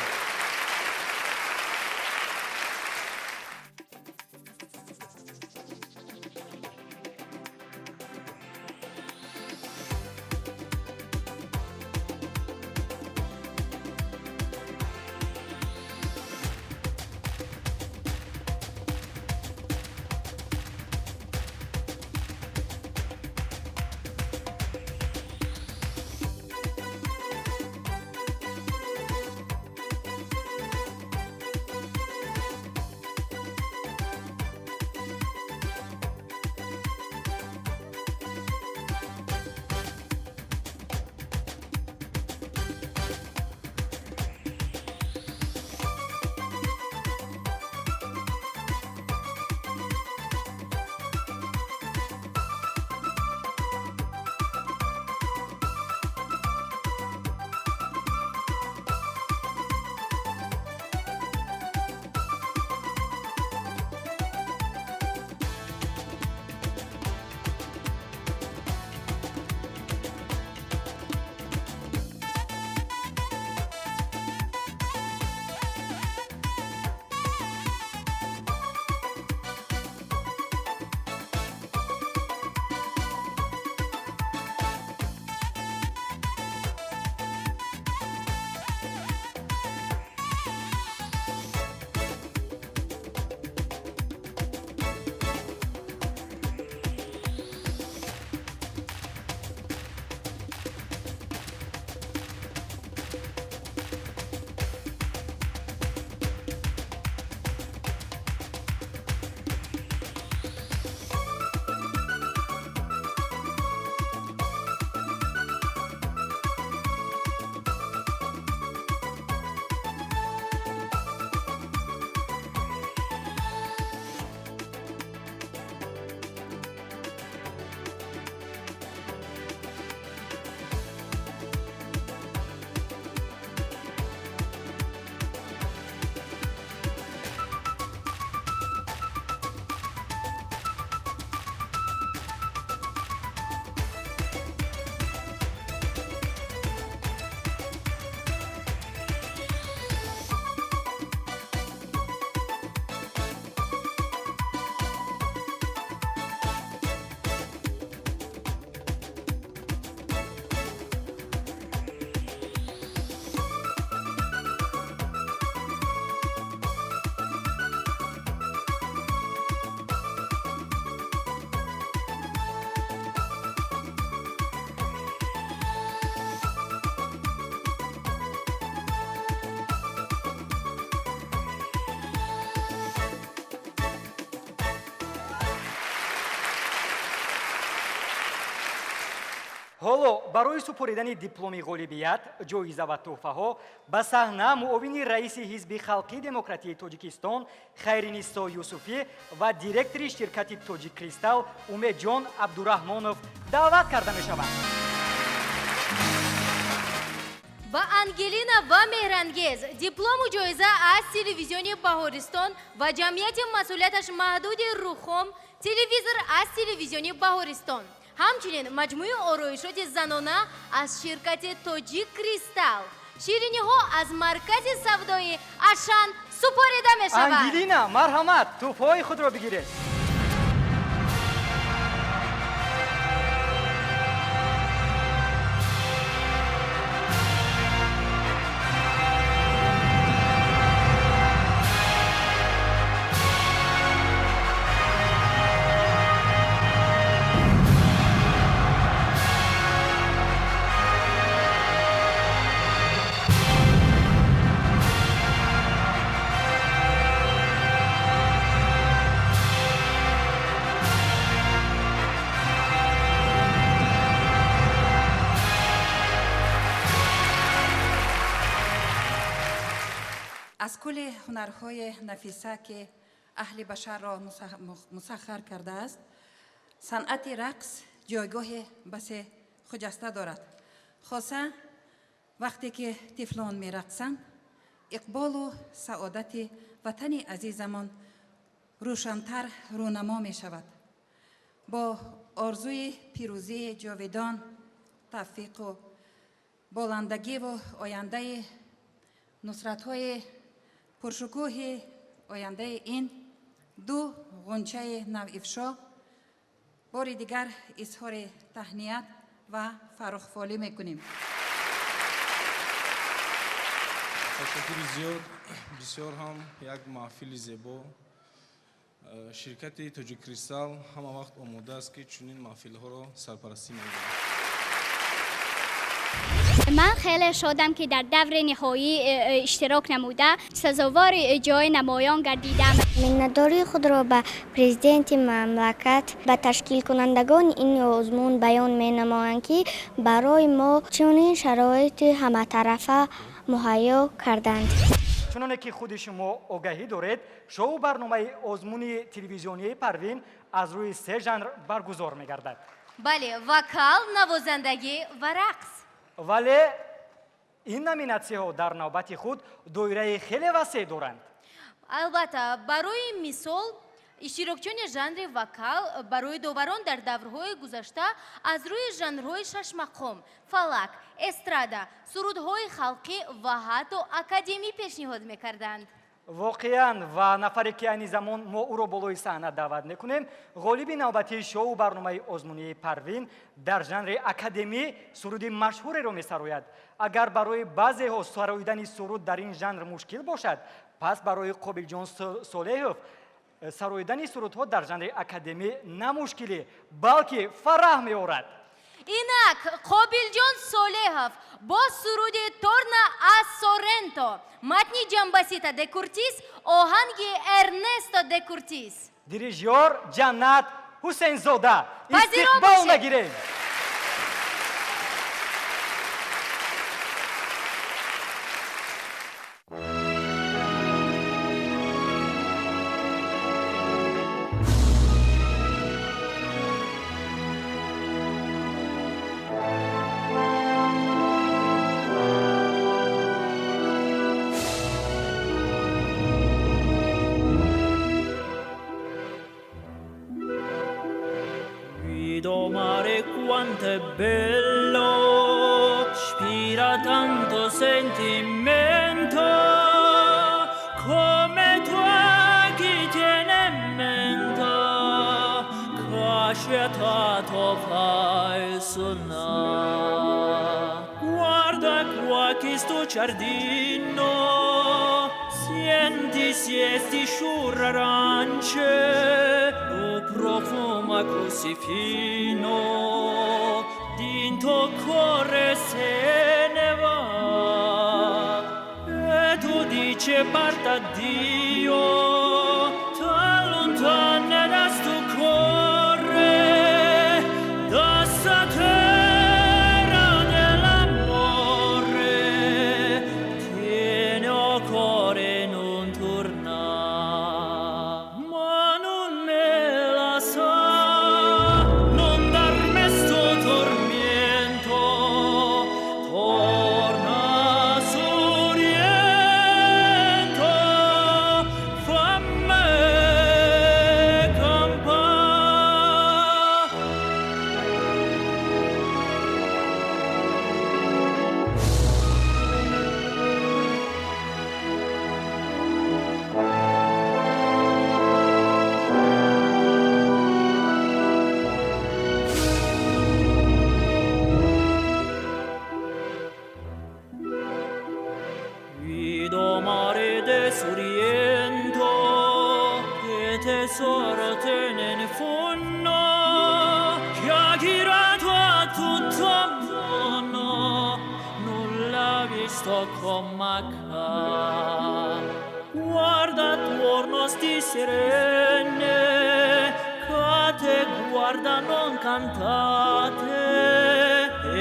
Ҳоло барои супоридани дипломи ғолибият, ҷоиза ва тӯҳфаҳо ба саҳна муовини раиси Ҳизби Халқии Демократии Тоҷикистон Хайринисо Юсуфӣ ва директори ширкати Тоҷиккристал Умедҷон Абдураҳмонов даъват карда мешаванд. Ба Ангелина ва Меҳрангез диплому ҷоиза аз телевизиони Баҳористон ва ҷамъияти масъулияташ маҳдуди Рухом, телевизор аз телевизиони Баҳористон. Ҳамчунин маҷмӯи ороишоти занона аз ширкати Тоҷик Кристал, шириниҳо аз маркази савдои Ашан супорида мешавад. Ангелина, марҳамат, тӯҳфаҳои худро бигиред. Аз кулли ҳунарҳои нафиса, ки аҳли башарро мусаххар кардааст, санъати рақс ҷойгоҳи басе хуҷаста дорад. Хоса Вақте ки тифлон мерақсанд, иқболу саодати ватани азизамон рӯшантар рӯнамо мешавад. Бо орзуи пирӯзии ҷовидон, тавфиқу боландагиву ояндаи нусратҳои пуршукӯҳи ояндаи ин ду ғунчаи навифшо бори дигар изҳори таҳният ва фаррухфолӣ мекунем. Ташаккури зиёд. Бисёр ҳам як маҳфили зебо. Ширкати Тоҷиккристал ҳама вақт омода аст, ки чунин маҳфилҳоро сарпарастӣ намояд. Ман хеле шодам, ки дар даври ниҳоӣ иштирок намуда, сазовори ҷои намоён гардидам. Миннатдории худро ба президенти мамлакат, ба ташкилкунандагони ин озмун баён менамоям, ки барои мо чунин шароити ҳаматарафа муҳайё карданд. Чуноне ки худи шумо огаҳӣ доред, шоу барномаи озмуни телевизионии Парвин аз рӯи се жанр баргузор мегардад. Бале, вокал, навозандагӣ ва рақс. Вале ин номинатсияҳо дар навбати худ доираи хеле васеъ доранд. Албатта, барои мисол, иштирокчиёни жанри вокал барои доварон дар даврҳои гузашта аз рӯи жанрҳои шашмақом, фалак, эстрада, сурудҳои халқӣ ва ҳатто академӣ пешниҳод мекарданд. Воқеан, ва нафаре ки айни замон мо ӯро болои саҳна даъват мекунем, ғолиби навбатии шоу барномаи озмунии Парвин дар жанри академӣ суруди машҳуреро месарояд. Агар барои баъзеҳо сароидани суруд дар ин жанр мушкил бошад, пас барои Қобилҷон Солеҳов сароидани сурудҳо дар жанри академӣ на мушкилӣ, балки фараҳ меорад. Инак Қобилҷон Солеҳов бо суруди Торна а Сорренто, матни Ҷамбасита де Куртис, оҳанги Эрнесто де Куртис. Дирижёр Ҷаннат Ҳусейнзода. Пазиро Истиқбол бошед. нагирем. Vedo mare quanto è bello, ispira tanto sentimento, come tu chi tiene in mente, che fai suonare. Guarda qua che sto giardino, senti siesti sciurrarance, lo profuma così fino, dinto cuore se ne va. E tu dici parta Dio, t'allontana da sto cuore, da sta terra dell'amore, tiene o cuore non torna, ma non me la sa, non darmi sto tormento, torna Sorrento, fammi campare. Vedo mare de Sorrento, che tesoro tiene in fondo, che ha girato a tutto mondo, non l'ha visto come ca. Guarda attorno sti sirene, che te guardano incantate,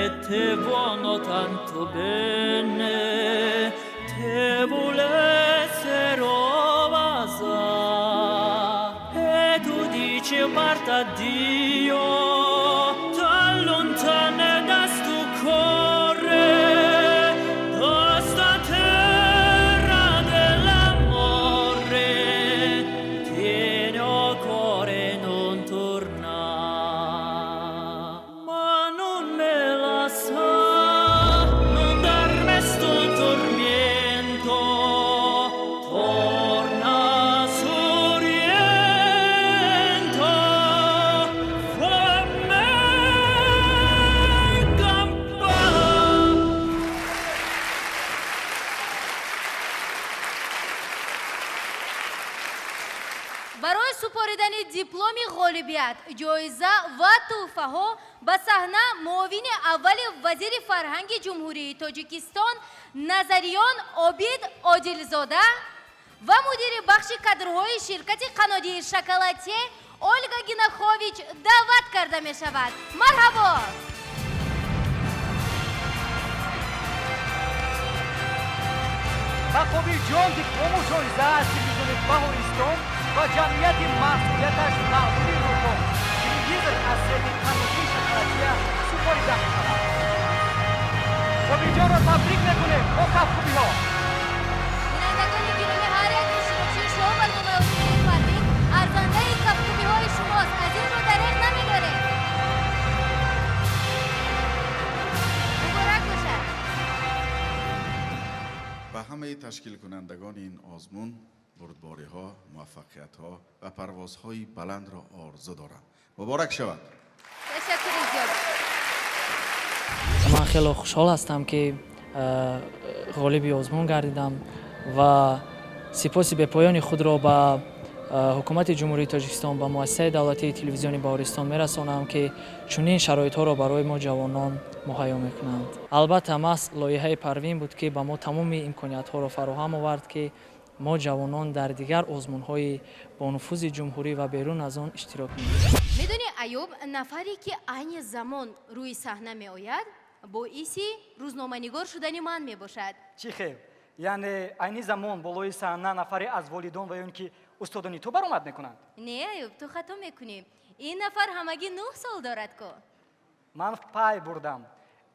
e te vono tanto bene, te volessero vasare. E tu dici parta Dio, t'allontana da sto cuore, Дипломи ғолибият, ҷоиза ва тӯҳфаҳо ба саҳна муовини аввали вазири фарҳанги Ҷумҳурии Тоҷикистон Назариён Обид Одилзода ва мудири бахши кадрҳои ширкати қаннодии Шоколатье Ольга Гинахович даъват карда мешавад. Марҳабо! Ба Қобилҷон диплому ҷоиза аз телевизиони Баҳористон ва ҷамъияти масъулияташ маҳдуди Рукон телевизор аз сехи қаннодии Шоколатия супорида мешавад. Қобилҷонро табрик мекунем бо кафкӯбиҳо. Бинандагони гиромӣ, ҳар як иштирокчии шоу барномаи озмуни Парвин арзандаи кафкӯбиҳои шумост. Аз ин рӯ дареғ намедорем. Муборак бошад! Ба ҳамаи ташкилкунандагони ин озмун бурдбориҳо, муваффақиятҳо ва парвозҳои баландро орзу дорам. Муборак шавад! Ташаккури зиёд. Ман хеле хушҳол ҳастам, ки ғолиби озмун гардидам ва сипоси бепоёни худро ба ҳукумати Ҷумҳурии Тоҷикистон, ба муассисаи давлатии телевизиони Баҳористон мерасонам, ки чунин шароитҳоро барои мо ҷавонон муҳайё мекунанд. Албатта, маҳз лоиҳаи Парвин буд, ки ба мо тамоми имкониятҳоро фароҳам овард, ки мо ҷавонон дар дигар озмунҳои бонуфузи ҷумҳурӣ ва берун аз он иштирок кунем. Медонӣ, Аюб, нафаре ки айни замон рӯи саҳна меояд, боиси рӯзноманигор шудани ман мебошад. Чӣ хел? Яъне айни замон болои саҳна нафаре аз волидон ва ё ин ки устодони ту баромад мекунанд? Не, Аюб, ту хато мекунӣ. Ин нафар ҳамагӣ 9 сол дорад ку. Ман пай бурдам,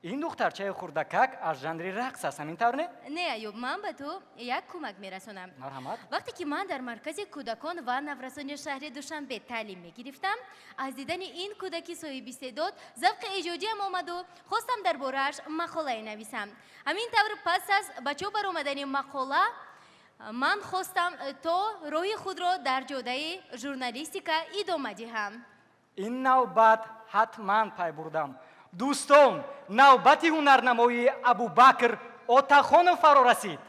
ин духтарчаи хурдакак аз жанри рақс аст, ҳамин тавр, не? Не, Аюб, ман ба ту як кӯмак мерасонам. Марҳамат. Вақте ки ман дар маркази кӯдакон ва наврасони шаҳри Душанбе таълим мегирифтам, аз дидани ин кӯдаки соҳиби истеъдод завқи эҷодиам омаду хостам дар борааш мақолае нависам. Ҳамин тавр, пас аз ба чоп баромадани мақола ман хостам, то роҳи худро дар ҷодаи журналистика идома диҳам. Ин навбат ҳатман пай бурдам. Дӯстон, навбати ҳунарнамоии Абубакр Отахонов фаро расид.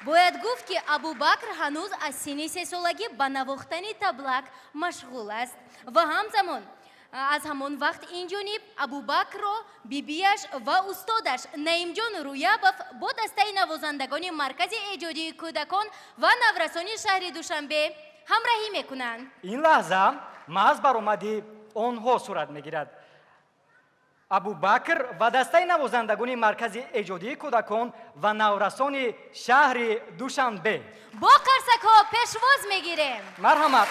Бояд гуфт, ки Абубакр ҳанӯз аз синни 3-солагӣ ба навохтани таблак машғул аст ва ҳамзамон аз ҳамон вақт инҷониб Абубакрро бибиаш ва устодаш Наимҷон Рӯябов бо дастаи навозандагони маркази эҷодии кӯдакон ва наврасони шаҳри Душанбе ҳамроҳӣ мекунанд. Ин лаҳза маҳз баромади онҳо сурат мегирад. Абубакр ва дастаи навозандагони маркази эҷодии кӯдакон ва наврасони шаҳри Душанбе. Бо қарсакҳо пешвоз мегирем. Марҳамат.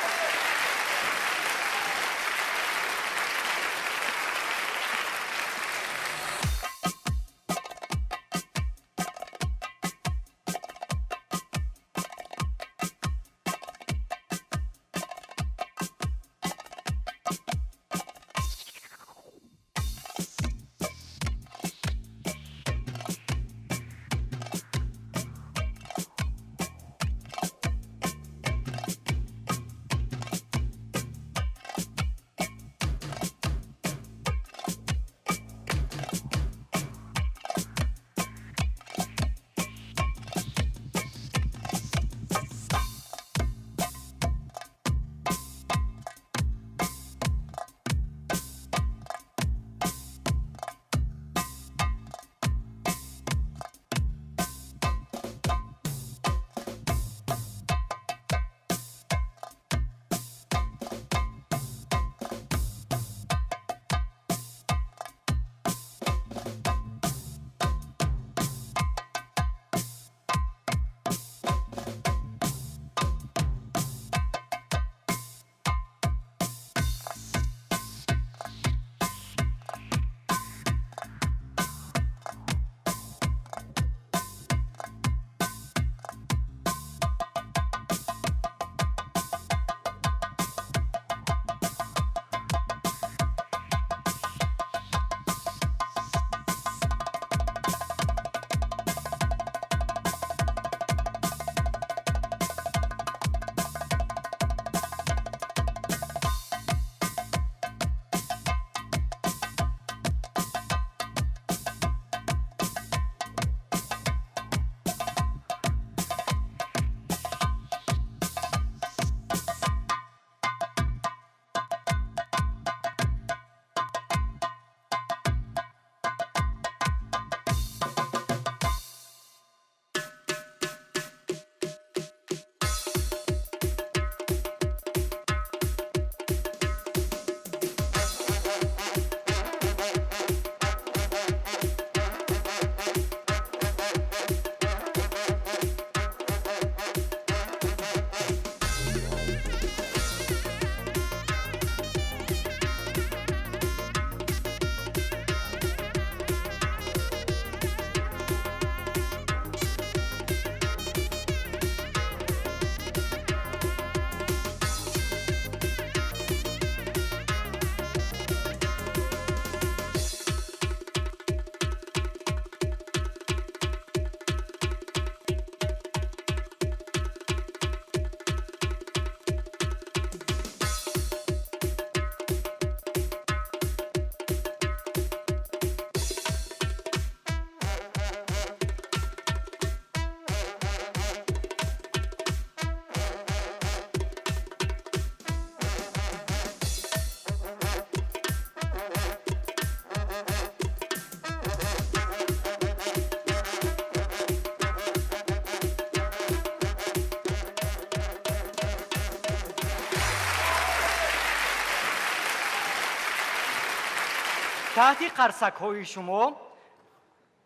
Таҳти қарсакҳои шумо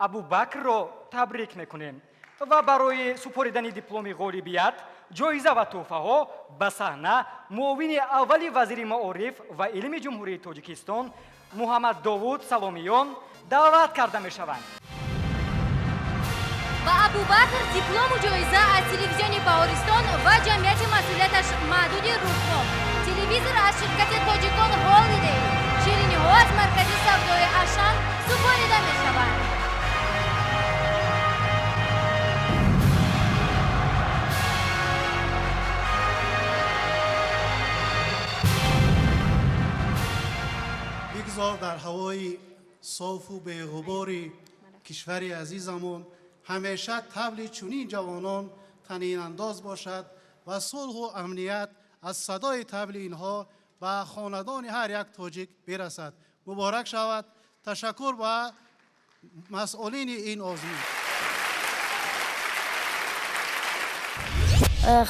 Абубакрро табрик мекунем ва барои супоридани дипломи ғолибият, ҷоиза ва тӯҳфаҳо ба саҳна муовини аввали вазири маориф ва илми Ҷумҳурии Тоҷикистон Муҳаммад Довуд Саломиён даъват карда мешаванд. Ба Абубакр диплому ҷоиза аз телевизиони Баҳористон ва ҷамъияти масъулияташ маҳдуди Рухом, телевизор аз ширкати Тоҷикон Холидей, шириниҳо аз маркази савдои Ашан супорида мешаванд. Бигзор дар ҳавои софу беғубори кишвари азизамон ҳамеша табли чунин ҷавонон танинандоз бошад ва сулҳу амният аз садои табли инҳо ба хонадони ҳар як тоҷик бирасад. Муборак шавад. Ташаккур ба масъулини ин озмун.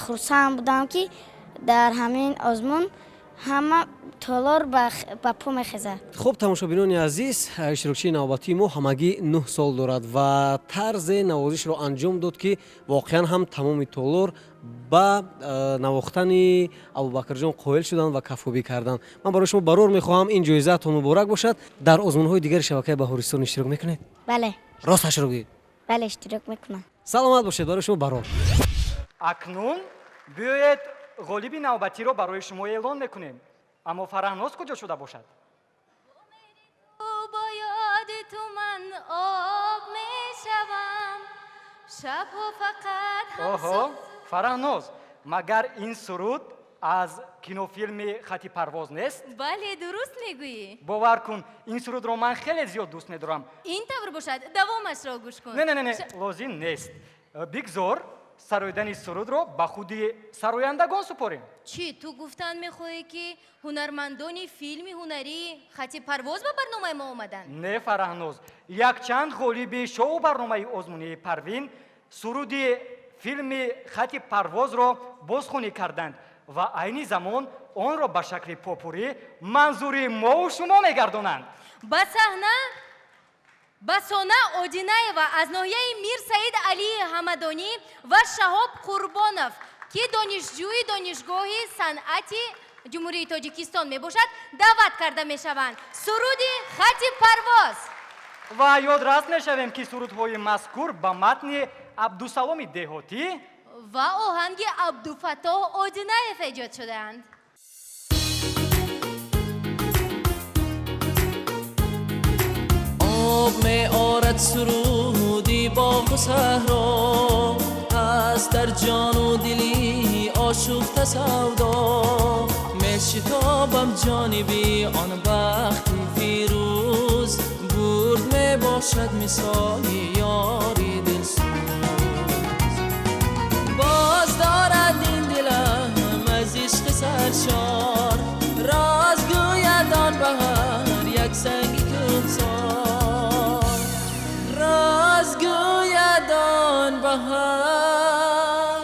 Хурсанд будам, ки дар ҳамин озмун ҳама толор ба по мехезад. Хуб, тамошобинони азиз, иштирокчии навбатии мо ҳамагӣ 9 сол дорад ва тарзе навозишро анҷом дод, ки воқеан ҳам тамоми толор ба навохтани Абубакрҷон қоил шуданд ва кафкӯбӣ карданд. Ман барои шумо барор мехоҳам, ин ҷоизаатон муборак бошад. Дар озмунҳои дигари шабакаи Баҳористон иштирок мекунед? Бале. Росташро гӯед. Бале, иштирок мекунам. Саломат бошед, барои шумо барор. Акнун биёед ғолиби навбатиро барои шумо эълон мекунем. Аммо Фараҳноз куҷо шуда бошад? Бо ёди ту ман об мешавам, шабҳо фақат Оҳо, Фараҳноз, магар ин суруд аз кинофилми Хати парвоз нест? Бале, дуруст мегӯӣ. Бовар кун, ин сурудро ман хеле зиёд дӯст медорам. Ин тавр бошад, давомашро гӯш кун. Не, не, не, не, лозим нест. Бигзор сароидани сурудро ба худи сарояндагон супорем. Чӣ, ту гуфтан мехоҳӣ, ки ҳунармандони филми ҳунарии Хати парвоз ба барномаи мо омаданд? Не, Фараҳноз, якчанд ғолиби шоу барномаи озмунии Парвин суруди филми Хати парвозро бозхонӣ карданд ва айни замон онро ба шакли попурӣ манзури мову шумо мегардонанд. Ба саҳна Басона Одинаева аз ноҳияи Мир Саид Алии Ҳамадонӣ ва Шаҳоб Қурбонов, ки донишҷӯи Донишгоҳи санъати Ҷумҳурии Тоҷикистон мебошад, даъват карда мешаванд. Суруди Хати парвоз. Ва ёдрас мешавем, ки сурудҳои мазкур ба матни Абдусаломи Деҳотӣ ва оҳанги Абдуфаттоҳ Одинаев эҷод шудаанд. Об меорад суруди боғу саҳро, ҳаст дар ҷону дили ошуфта савдо. Мешитобам ҷониби он бахти фирӯз, бурд мебошад мисоли ёри дилсӯз. Боз дорад ин дилам аз ишқи саршор, роз гӯяд он ба ҳар як санги кӯҳсор. Роз гӯяд он ба ҳар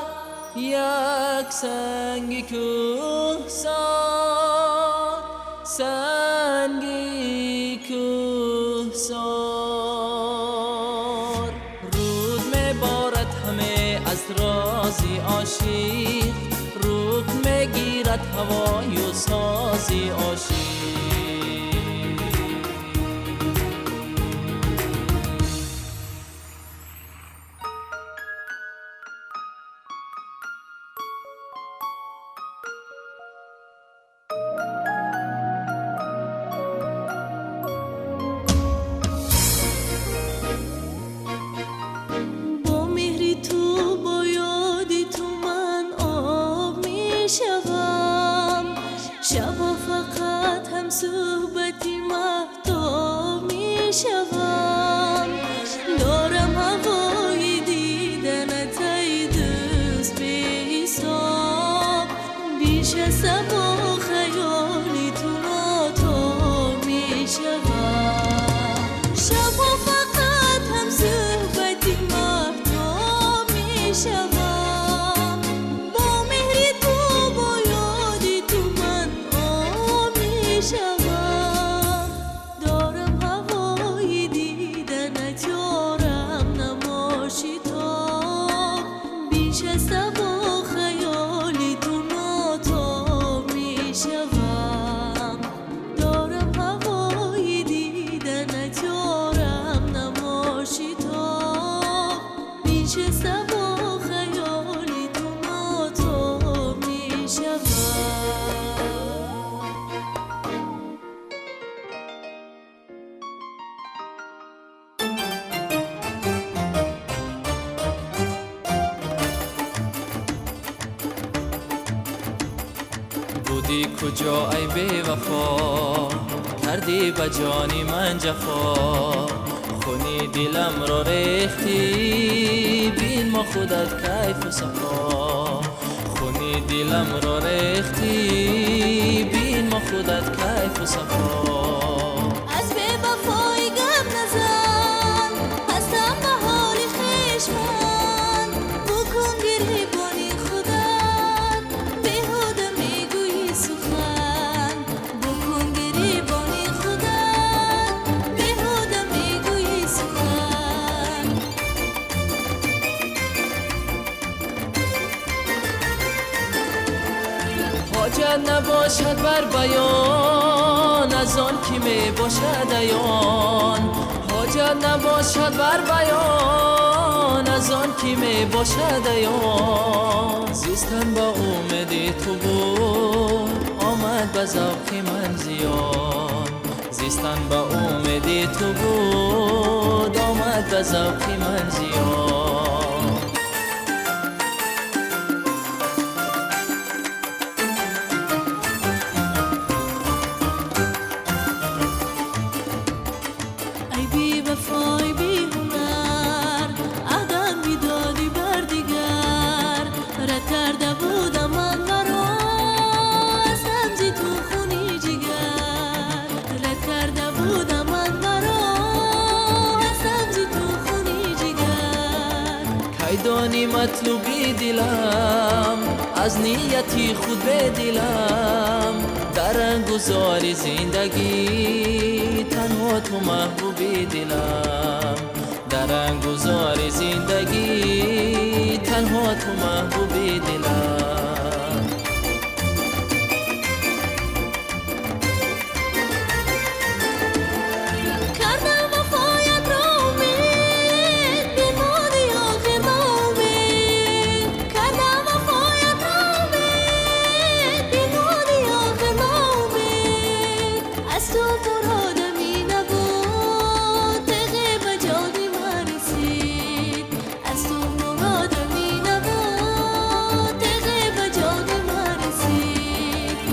як санги кӯҳсор, санги кӯҳсор. Руд меборад ҳаме аз рози ошиқ, рух мегирад ҳавою сози ошиқ. Бо меҳри ту, бо ёди ту ман об мешавам, шабо фақат ҳамсӯ Будӣ куҷо ай бевафо, кардӣ ба ҷони ман ҷафо. Хуни диламро рехтӣ, бин мо худат кайфу сафо. Хуни диламро рехтӣ, бин мо худат кайфу сафо. Аз бевафоӣ гап назан, ҳастам ба ҳоли хеш ман. Букун гиребони худат, беҳуда мегӯӣ сухан. Букун гиребони худат, беҳуда мегӯӣ сухан. Ҳоҷат набошад бар баён, аз он ки мебошад аён. Ҳоҷат набошад бар баён, аз он ки мебошад аён. Зистан ба умеди ту буд, омад ба завқи ман зиён. Зистан ба умеди ту буд, омад ба завқи ман зиён. Ай бевафои беҳунар, аҳдам бидодӣ бар дигар. Рад карда будам ман маро, аз рамзи ту хуни ҷигар. Рад карда будам ман маро, аз рамзи ту хуни ҷигар. Кай донӣ матлуби дилам, аз нияти худ бедилам. Дар ангузори зиндагӣ танҳо ту маҳбуби дилам. Дар ангузори зиндагӣ танҳо ту маҳбуби дилам. Кардам вафоятро умед, бемони охир ноумед. Кардам вафоятро умед, бемони охир ноумед. Аз ту муродами набуд, теғе ба ҷони ман расид. Аз ту муродами набуд, теғе ба ҷони ман расид.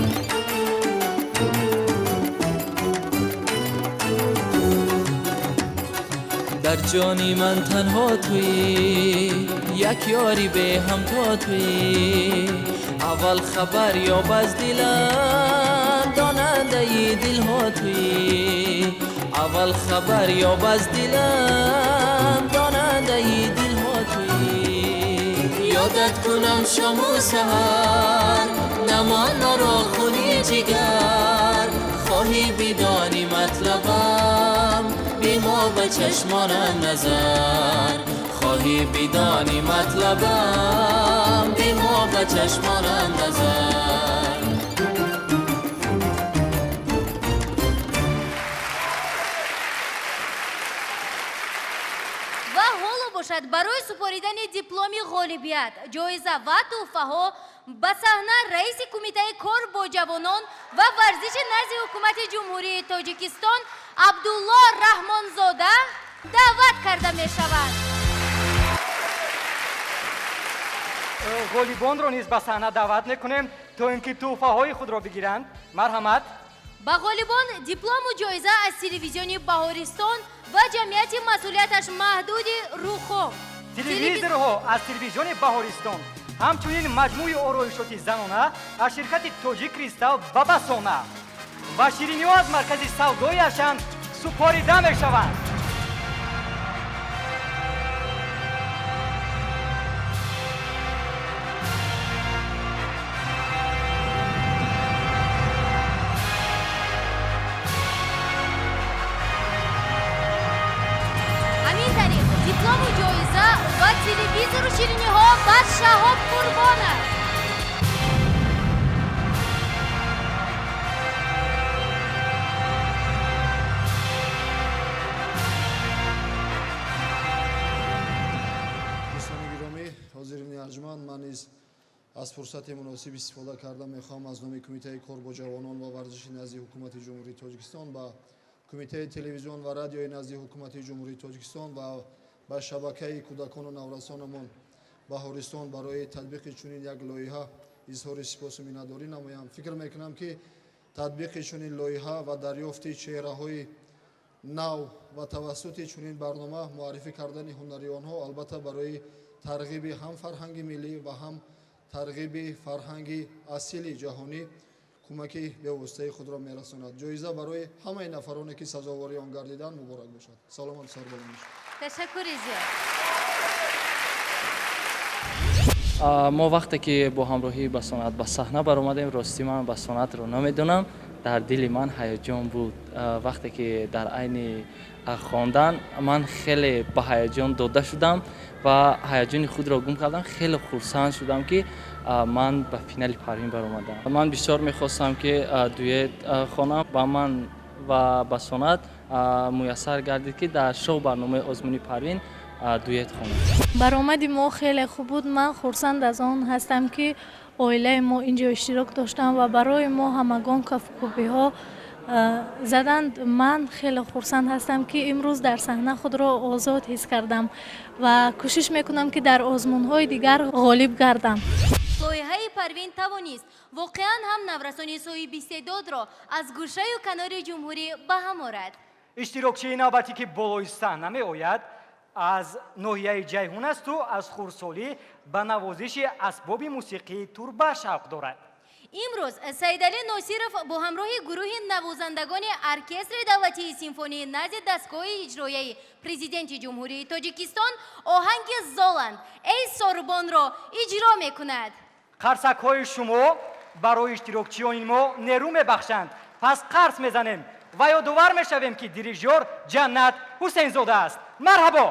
Дар ҷони ман танҳо туӣ, як ёри беҳамто туӣ. Аввал хабар ёб аз дилам, донандаи дилҳо туӣ. Аввал хабар ёб аз дилам, донандаи дилҳо туӣ. Ёдат кунам шому саҳар, намон маро хуни ҷигар. Хоҳӣ бидонӣ матлабам, бимо ба чашмонам назар. Хоҳӣ бидонӣ матлабам, бимо ба чашмонам назар. Ва ҳоло бошад барои супоридани дипломи ғолибият, ҷоиза ва тӯҳфаҳо ба саҳна раиси Кумитаи кор бо ҷавонон ва варзиши назди Ҳукумати Ҷумҳурии Тоҷикистон Абдулло Раҳмонзода даъват карда мешавад. Ғолибонро низ ба саҳна даъват мекунем, то ин ки тӯҳфаҳои худро бигиранд. Марҳамат. Ба ғолибон диплому ҷоиза аз телевизиони Баҳористон ва ҷамъияти масъулияташ маҳдуди Рухом. Телевизорҳо аз телевизиони Баҳористон, ҳамчунин маҷмӯи ороишоти занона аз ширкати Тоҷик Кристал ва Басона ва шириниҳо аз маркази савдои Ашан супорида мешаванд. Ҳамин тариқ диплому ҷоиза ва телевизору шириниҳо ба Шаҳоб Қурбонов. Дӯстони гиромӣ, ҳозирини арҷманд, ман низ аз фурсати муносиб истифода карда мехоҳам аз номи Кумитаи кор бо ҷавонон ва варзиши назди Ҳукумати Ҷумҳурии Тоҷикистон ба Кумитаи телевизион ва радиои назди Ҳукумати Ҷумҳурии Тоҷикистон ва ба шабакаи кӯдакону наврасонамон Баҳористон барои татбиқи чунин як лоиҳа Изҳори сипосу миннатдорӣ намоям. Фикр мекунам, ки татбиқи чунин лоиҳа ва дарёфти чеҳраҳои нав ва тавассути чунин барнома муаррифӣ кардани ҳунари онҳо албатта барои тарғиби ҳам фарҳанги миллӣ ва ҳам тарғиби фарҳанги асили ҷаҳонӣ кӯмаки бевоситаи худро мерасонад. Ҷоиза барои ҳамаи нафароне, ки сазовори он гардиданд, муборак бошад. Саломату сарбаланд бошад. Ташаккури зиёд. Мо вақте ки бо ҳамроҳии Басонат ба саҳна баромадем, ростӣ ман Басонатро намедонам, дар дили ман ҳаяҷон буд. Вақте ки дар айни хондан ман хеле ба ҳаяҷон дода шудам ва ҳаяҷони худро гум кардам, хеле хурсанд шудам, ки ман ба финали Парвин баромадам. Ман бисёр мехостам, ки дуэт хонам ва ман ва Басонат муяссар гардид, ки дар шоу барномаи озмуни Парвин дуэт хонам. Баромади мо хеле хуб буд. Ман хурсанд аз он ҳастам, ки оилаи мо инҷо иштирок доштанд ва барои мо ҳамагон кафкӯбиҳо заданд. Ман хеле хурсанд ҳастам, ки имрӯз дар саҳна худро озод ҳис кардам ва кӯшиш мекунам, ки дар озмунҳои дигар ғолиб гардам. Лоиҳаи Парвин тавонист воқеан ҳам наврасони соҳибистеъдодро аз гӯшаю канори ҷумҳурӣ ба ҳам орад. Иштирокчии навбатӣ, ки болои саҳна меояд, аз ноҳияи Ҷайҳун асту аз хурдсолӣ ба навозиши асбоби мусиқии турба шавқ дорад. Имрӯз Саидалӣ Носиров бо ҳамроҳи гурӯҳи навозандагони Оркестри давлатии симфонии назди дастгоҳи иҷрояи Президенти Ҷумҳурии Тоҷикистон оҳанги Золанд «Эй сорбонро» иҷро мекунад. Қарсакҳои шумо барои иштирокчиёни мо нерӯ мебахшанд, пас қарс мезанем ва ёдовар мешавем, ки дирижёр Ҷаннат Ҳусейнзода аст. Марҳабо!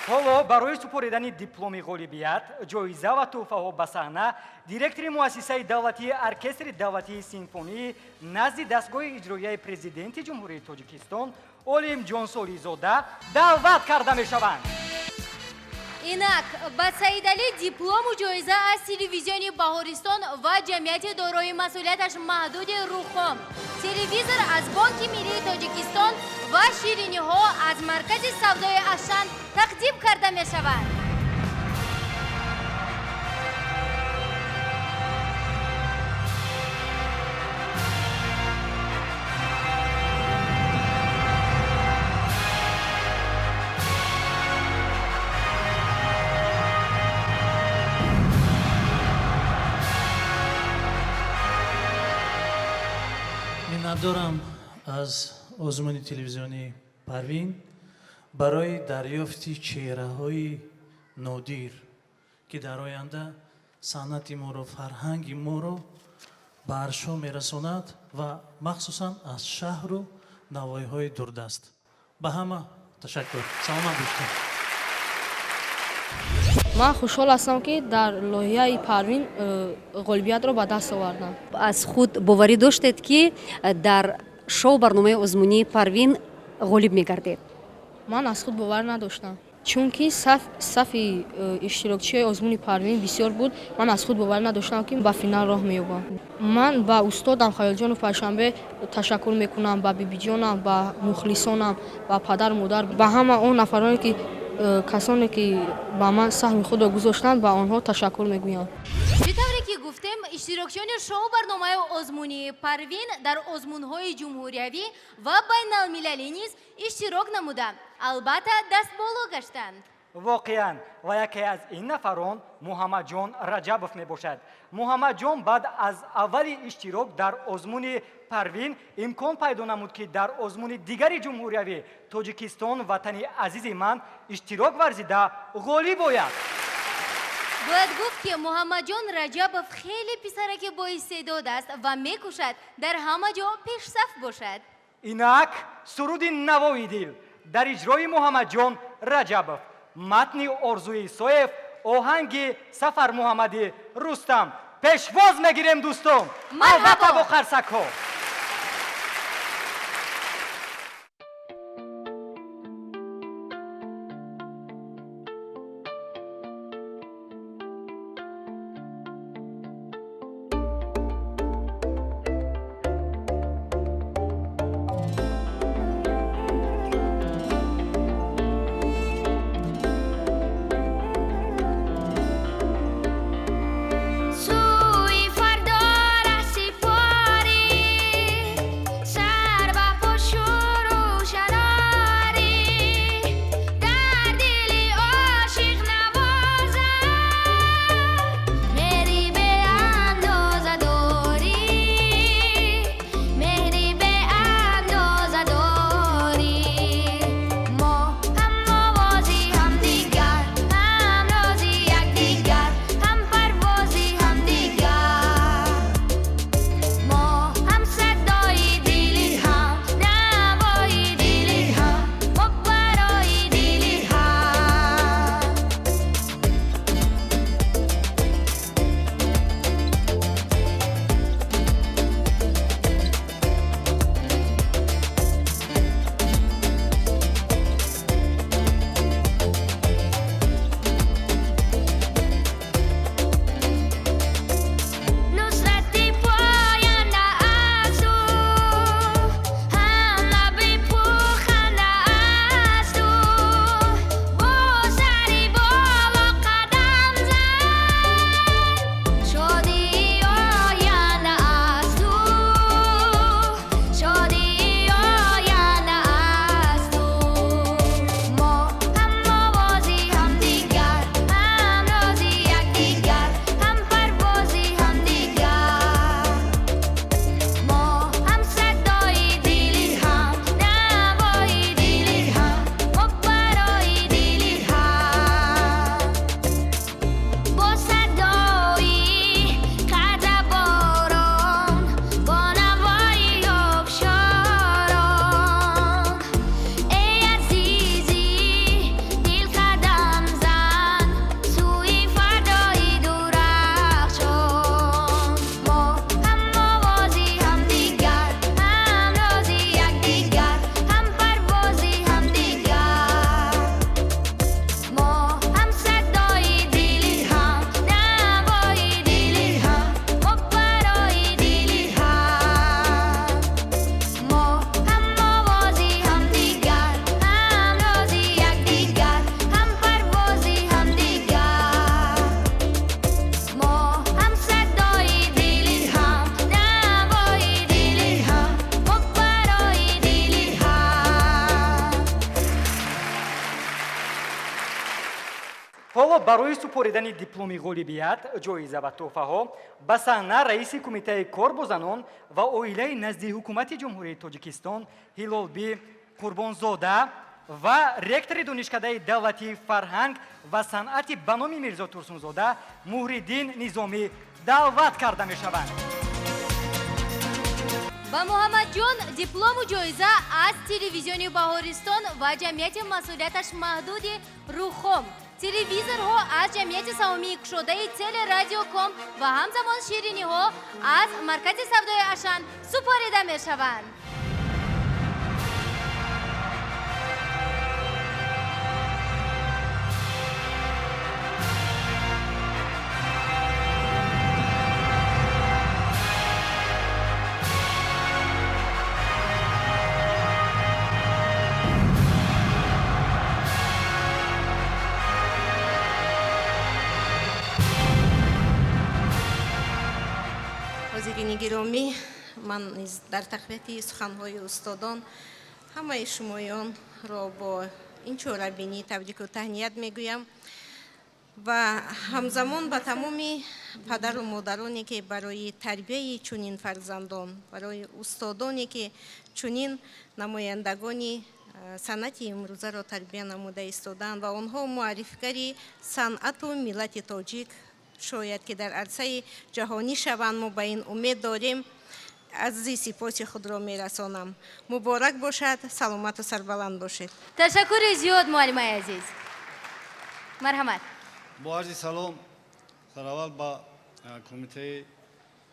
Ҳоло барои супоридани дипломи ғолибият, ҷоиза ва тӯҳфаҳо ба саҳна директори муассисаи давлатии Оркестри давлатии симфонии назди дастгоҳи иҷроияи Президенти Ҷумҳурии Тоҷикистон Олимҷон Солизода даъват карда мешаванд. Инак ба Саидалӣ диплому ҷоиза аз телевизиони Баҳористон ва ҷамъияти дорои масъулияташ маҳдуди Рухом, телевизор аз Бонки Миллии Тоҷикистон ва шириниҳо аз маркази савдои Ашан тақдим карда мешаванд. Миннатдорам аз озмуни телевизионии Парвин барои дарёфти чеҳраҳои нодир, ки дар оянда санъати моро, фарҳанги моро ба аршо мерасонад ва махсусан аз шаҳру навоиҳои дурдаст. Ба ҳама ташаккур, саломат бошед. Ман хушҳол ҳастам, ки дар лоиҳаи Парвин ғолибиятро ба даст овардам. Аз худ боварӣ доштед, ки дар шоу барномаи озмунии Парвин ғолиб мегардед? Ман аз худ бовар надоштам, чунки сафи иштирокчиҳои озмуни Парвин бисёр буд. Ман аз худ бовар надоштам, ки ба финал роҳ меёбам. Ман ба устодам Хаёлҷону Панҷшанбе ташаккур мекунам, ба бибиҷонам, ба мухлисонам, ба падару модар, ба ҳама он нафароне ки касоне ки ба ман саҳми худро гузоштанд, ба онҳо ташаккур мегӯям. Чӣ тавре ки гуфтем, иштирокчиёни шоу барномаи озмунии Парвин дар озмунҳои ҷумҳуриявӣ ва байналмилалӣ низ иштирок намуда, албатта, дастболо гаштанд. Воқеан, ва яке аз ин нафарон Муҳаммадҷон Раҷабов мебошад. Муҳаммадҷон баъд аз аввали иштирок дар озмуни Парвин имкон пайдо намуд, ки дар озмуни дигари ҷумҳуриявӣ Тоҷикистон ватани азизи ман иштирок варзида ғолиб ояд. Бояд гуфт, ки Муҳаммадҷон Раҷабов хеле писараки боистеъдод аст ва мекӯшад дар ҳама ҷо пешсаф бошад. Инак суруди Навои дил дар иҷрои Муҳаммадҷон Раҷабов, матни Орзуи Исоев, оҳанги Сафармуҳаммади Рустам. Пешвоз мегирем, дӯстон, албатта, бо қарсакҳо. Сӯи фардо раҳсипорӣ. Ҳоло барои супоридани дипломи ғолибият, ҷоиза ва тӯҳфаҳо ба саҳна раиси Кумитаи кор бо занон ва оилаи назди Ҳукумати Ҷумҳурии Тоҷикистон Ҳилолбӣ Қурбонзода ва ректори Донишкадаи давлатии фарҳанг ва санъати ба номи Мирзо Турсунзода Муҳриддин Низомӣ даъват карда мешаванд. Ба Муҳаммадҷон диплому ҷоиза аз телевизиони Баҳористон ва ҷамъияти масъулияташ маҳдуди Рухом, телевизорҳо аз ҷамъияти саҳомии кушодаи Телерадиоком ва ҳамзамон шириниҳо аз маркази савдои Ашан супорида мешаванд. Ҳозирини гиромӣ, ман низ дар тақвияти суханҳои устодон ҳамаи шумоёнро бо ин чорабинӣ табрику таҳният мегӯям ва ҳамзамон ба тамоми падару модароне, ки барои тарбияи чунин фарзандон, барои устодоне, ки чунин намояндагони санъати имрӯзаро тарбия намуда истодаанд ва онҳо муаррифигари санъату миллати тоҷик шояд ки дар арсаи ҷаҳонӣ шаванд, мо ба ин умед дорем, арзи сипоси худро мерасонам. Муборак бошад, саломату сарбаланд бошед. Ташаккури зиёд, муаллимаи азиз, марҳамат. Бо арзи салом сараввал ба Кумитаи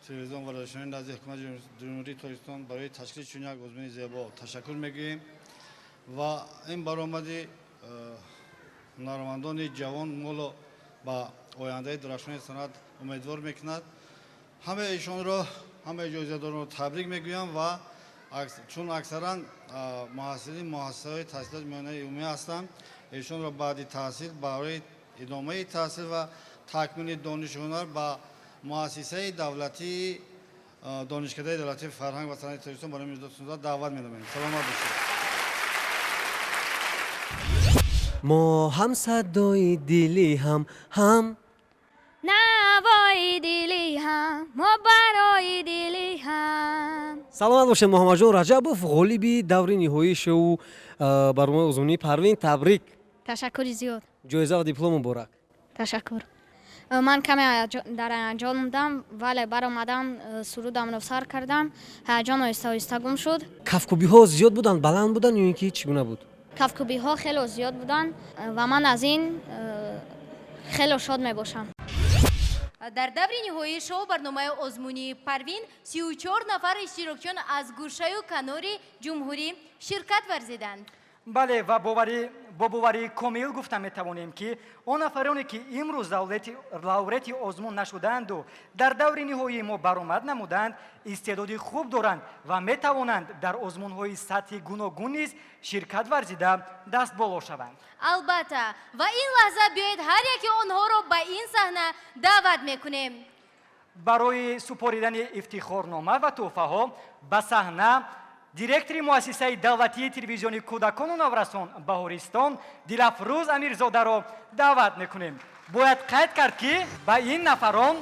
телевизион ва радиошунавии назди Ҳукумати Ҷумҳурии Тоҷикистон барои ташкили чунин як озмуни зебо ташаккур мегӯем ва ин баромади ҳунармандони ҷавон моло ба ояндаи дурахшони санъат умедвор мекунад. Ҳамаи ишонро, ҳамаи ҷоизадоронро табрик мегӯям ва чун аксаран муҳассилини муассисаҳои таҳсилоти миёнаи умумӣ ҳастанд, эшонро баъди таҳсил барои идомаи таҳсил ва такмили донишу ҳунар ба муассисаи давлатии Донишкадаи давлатии фарҳанг ва санъати Тоҷикистон барои Мирзо Турсунзода даъват менамоем. Саломат бошед. Мо ҳам садои дили ҳам, ҳам навои дили ҳам, мо барои дили ҳам. Саломат бошед, Муҳаммадҷон Раҷабов, ғолиби даври ниҳоии шоу барномаи озмунии Парвин. Табрик. Ташаккури зиёд. Ҷоиза ва диплом муборак. Ташаккур. Ман каме дар ҳаяҷон будам, вале баромадам, сурудамро сар кардам, ҳаяҷон оҳиста оҳиста гум шуд. Кафкӯбиҳо зиёд буданд, баланд буданд ё ин ки чӣ гуна буд? Кафкӯбиҳо хело зиёд буданд ва ман аз ин хело шод мебошам. Дар даври ниҳоии шоу барномаи озмунии Парвин 34 нафар иштирокчиён аз гӯшаю канори ҷумҳурӣ ширкат варзиданд. Бале, ва бо боварии комил гуфта метавонем, ки он нафароне, ки имрӯз лауреати озмун нашудаанду дар даври ниҳоии мо баромад намуданд, истеъдоди хуб доранд ва метавонанд дар озмунҳои сатҳи гуногун низ ширкат варзида дастболо шаванд. Албатта, ва ин лаҳза биёед ҳар яке онҳоро ба ин саҳна даъват мекунем. Барои супоридани ифтихорнома ва тӯҳфаҳо ба саҳна директори муассисаи давлатии телевизиони кӯдакону наврасон Баҳористон Дилафрӯз Амирзодаро даъват мекунем. Бояд қайд кард, ки ба ин нафарон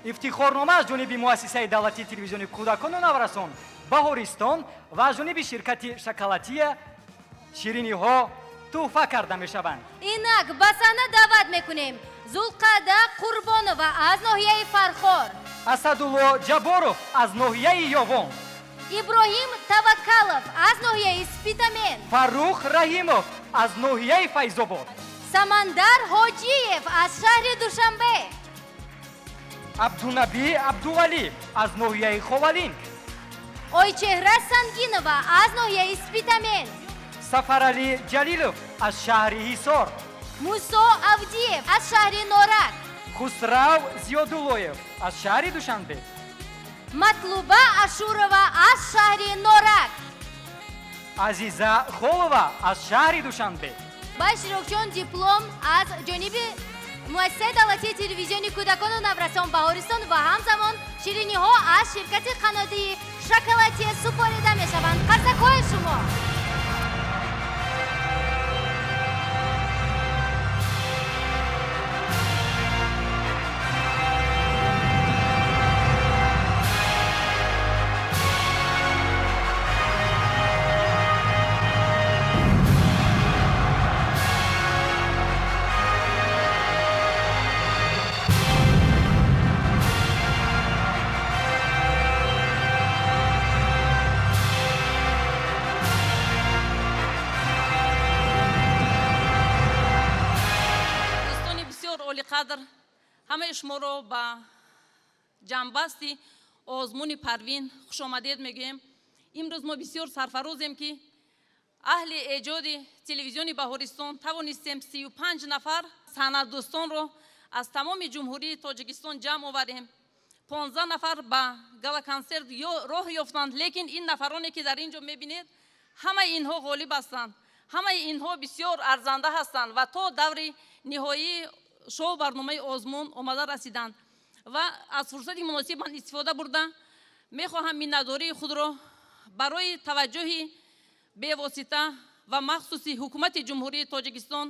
ифтихорнома аз ҷониби муассисаи давлатии телевизиони кӯдакону наврасон Баҳористон ва аз ҷониби ширкати Шоколатия шириниҳо тӯҳфа карда мешаванд. Инак ба саҳна даъват мекунем Зулқада Қурбонова аз ноҳияи Фархор, Асадулло Ҷабборов аз ноҳияи Ёвон, Иброҳим Таваккалов аз ноҳияи Спитамен, Фаррух Раҳимов аз ноҳияи Файзобод, Самандар Ҳоҷиев аз шаҳри Душанбе, Абдунабӣ Абдувалӣ аз ноҳияи Ховалинг, Ойчеҳра Сангинова аз ноҳияи Спитамен, Сафаралӣ Ҷалилов аз шаҳри Ҳисор, Мусо Авдиев аз шаҳри Норак, Хусрав Зиёдуллоев аз шаҳри Душанбе, Матлуба Ашурова аз шаҳри Норак, Азиза Холова аз шаҳри Душанбе. Ба иштирокчиён диплом аз ҷониби муассисаи давлатии телевизиони кӯдакону наврасон Баҳористон ва ҳамзамон шириниҳо аз ширкати қаннодии Шоколатия супорида мешаванд. Қарсакҳои шумо. Олиқадр, ҳамаи шуморо ба ҷамъбасти озмуни Парвин хушомадед мегӯем. Имрӯз мо бисёр сарфарозем, ки аҳли эҷоди телевизиони Баҳористон тавонистем 35 нафар санъатдӯстонро аз тамоми Ҷумҳурии Тоҷикистон ҷамъ оварем. 15 нафар ба галаконсерт роҳ ёфтанд, лекин ин нафароне, ки дар ин ҷо мебинед, ҳамаи инҳо ғолиб ҳастанд, ҳамаи инҳо бисёр арзанда ҳастанд ва то даври ниҳоии шоу барномаи озмун омада расиданд. Ва аз фурсати муносиб ман истифода бурда мехоҳам миннатдории худро барои таваҷҷӯҳи бевосита ва махсуси Ҳукумати Ҷумҳурии Тоҷикистон,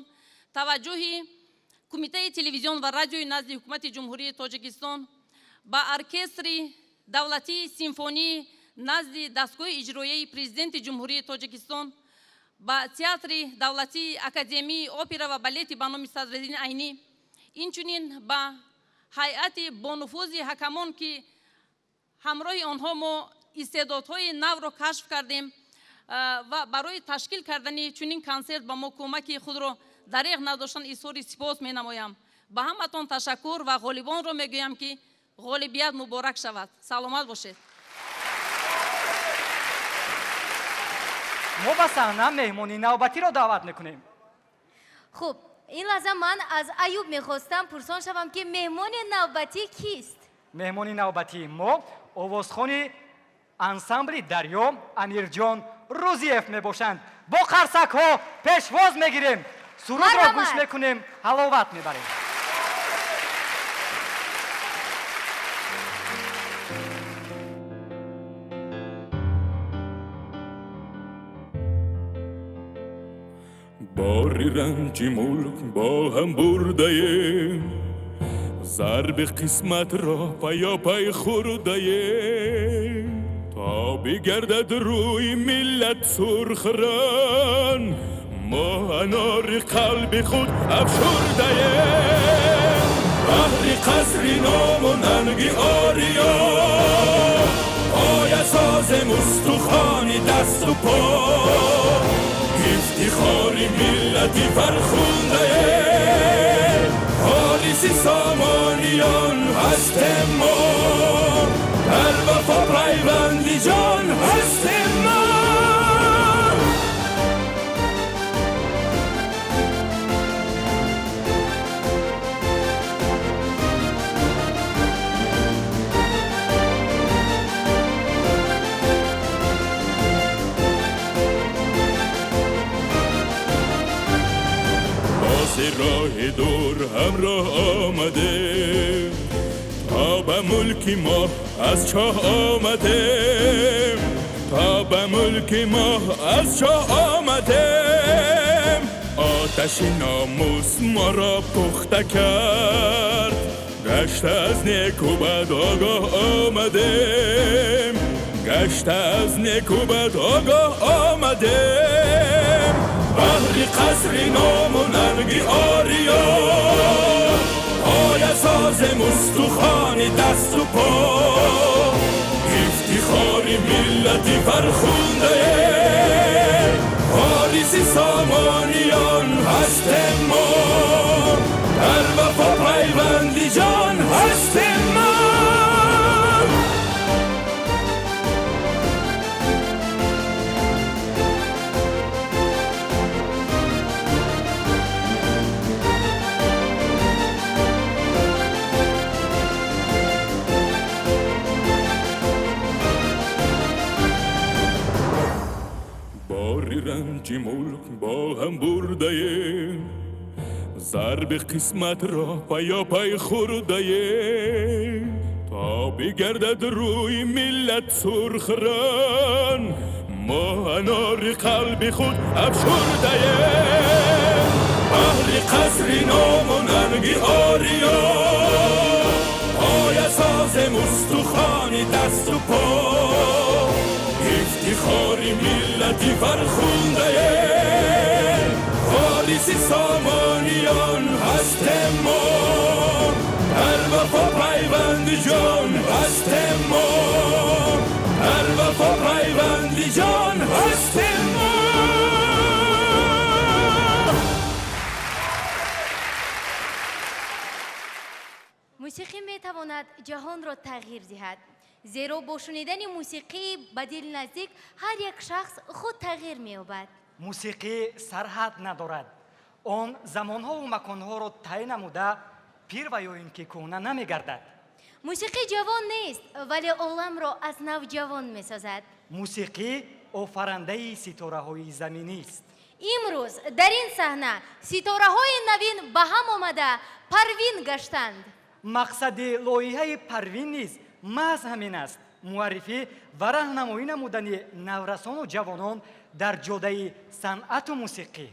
таваҷҷӯҳи Кумитаи телевизион ва радиои назди Ҳукумати Ҷумҳурии Тоҷикистон, ба Оркестри давлатии симфонии назди дастгоҳи иҷроияи Президенти Ҷумҳурии Тоҷикистон, ба Театри давлатии академии опера ва балети ба номи Садриддин Айнӣ, инчунин ба ҳайати бонуфузи ҳакамон, ки ҳамроҳи онҳо мо истеъдодҳои навро кашф кардем ва барои ташкил кардани чунин консерт ба мо кӯмаки худро дареғ надоштан, изҳори сипос менамоям. Ба ҳаматон ташаккур ва ғолибонро мегӯям, ки ғолибият муборак шавад. Саломат бошед. Мо ба саҳна меҳмони навбатиро даъват мекунем. Хуб, ин лаҳза ман аз Аюб мехостам пурсон шавам, ки меҳмони навбатӣ кист? Меҳмони навбатии мо овозхони ансамбли Дарё Амирҷон Рӯзиев мебошанд. Бо қарсакҳо пешвоз мегирем, сурудро гӯш мекунем, ҳаловат мебарем. Бори ранҷи мулк бо ҳам бурдаем, зарби қисматро паёпай хӯрдаем, то бигардад рӯи миллат сурхранг, мо анори қалби худ афшурдаем. Баҳри қасри ному нанги ориё, поя созем устухони дасту по, ифтихори миллати фархундаем, вориси Сомониён ҳастем мо, дар вафо пайванди ҷон ҳастем мо. Роҳи дур ҳамроҳ омадем, то ба мулки мо аз чоҳ омадем, то ба мулки мо аз чоҳ омадем. Оташи номус моро пухта кард, гашта аз неку бад огоҳ омадем, гашта аз неку бад огоҳ омадем. Баҳри қасри ному нанги ориё, поя созем устухони дасту по, ифтихори миллати фархундаем, вориси Сомониён ҳастем мо, дар вафо пайванди ҷон ҳастем мо. Ранҷи мулк бо ҳам бурдаем, зарби қисматро паёпай хӯрдаем, то бигардад рӯи миллат сурхранг, мо анори қалби худ афшурдаем. Баҳри қасри ному нанги ориё, поя созем устухони дасту по, ифтихори миллати фархундаем, вориси Сомониён ҳастем мо, дар вафо пайванди ҷон ҳастем мо, дар вафо пайванди ҷон ҳастем мо. Мусиқӣ метавонад ҷаҳонро тағйир диҳад, зеро бо шунидани мусиқии ба дил наздик ҳар як шахс худ тағйир меёбад. Мусиқӣ сарҳад надорад. Он замонҳову маконҳоро тай намуда, пир ва ё ин ки кӯҳна намегардад. Мусиқӣ ҷавон нест, вале оламро аз нав ҷавон месозад. Мусиқӣ офарандаи ситораҳои заминист. Имрӯз дар ин саҳна ситораҳои навин ба ҳам омада Парвин гаштанд. Мақсади лоиҳаи Парвин низ маҳз ҳамин аст: муаррифӣ ва раҳнамоӣ намудани наврасону ҷавонон дар ҷодаи санъату мусиқӣ.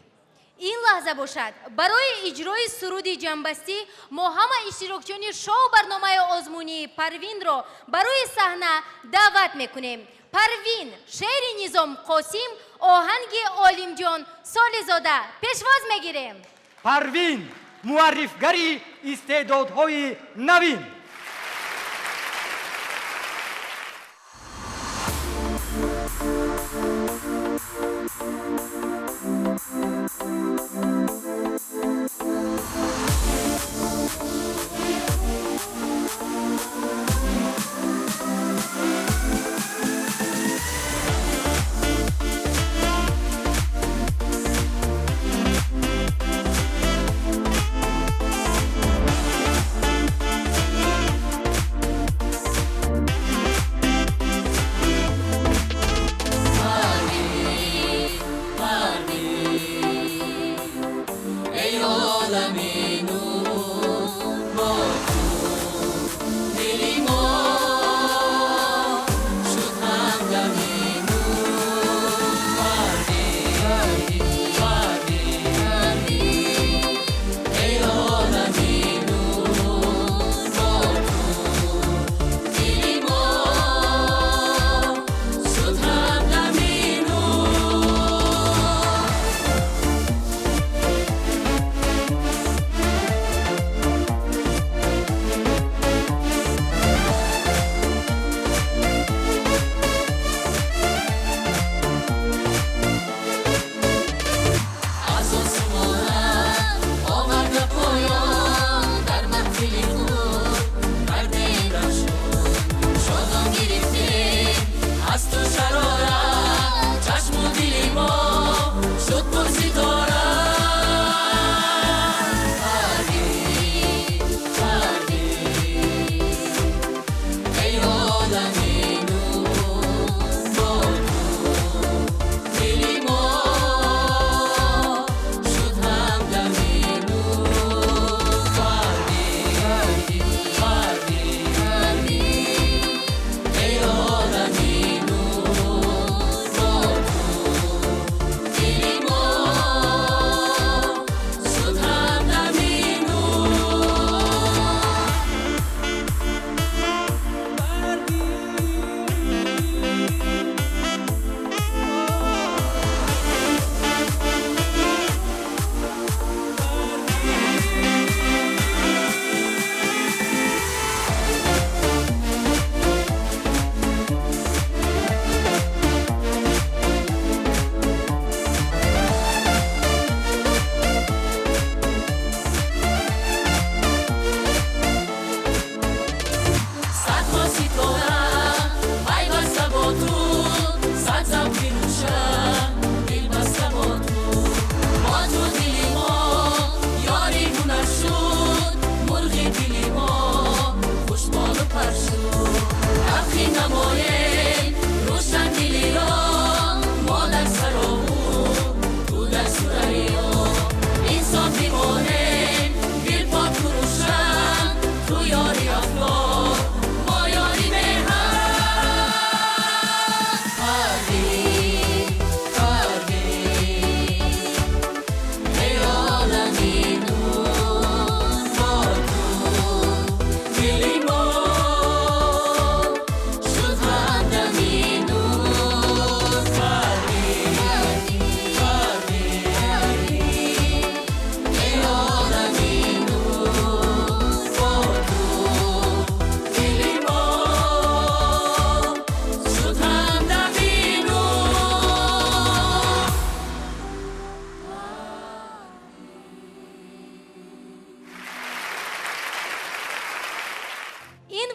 Ин лаҳза бошад, барои иҷрои суруди ҷамъбастӣ мо ҳама иштирокчиёни шоу барномаи озмунии Парвинро барои саҳна даъват мекунем. Парвин, шеъри Низом Қосим, оҳанги Олимҷон Солизода. Пешвоз мегирем. Парвин, муаррифгари истеъдодҳои навин.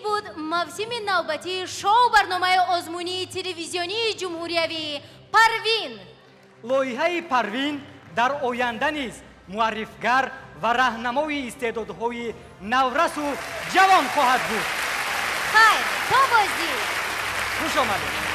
Буд мавсими навбатии шоу барномаи озмунии телевизионии ҷумҳуриявии Парвин. Лоиҳаи Парвин дар оянда низ муаррифгар ва раҳнамои истеъдодҳои наврасу ҷавон хоҳад буд. Хайр, то боздид. Хуш омадед.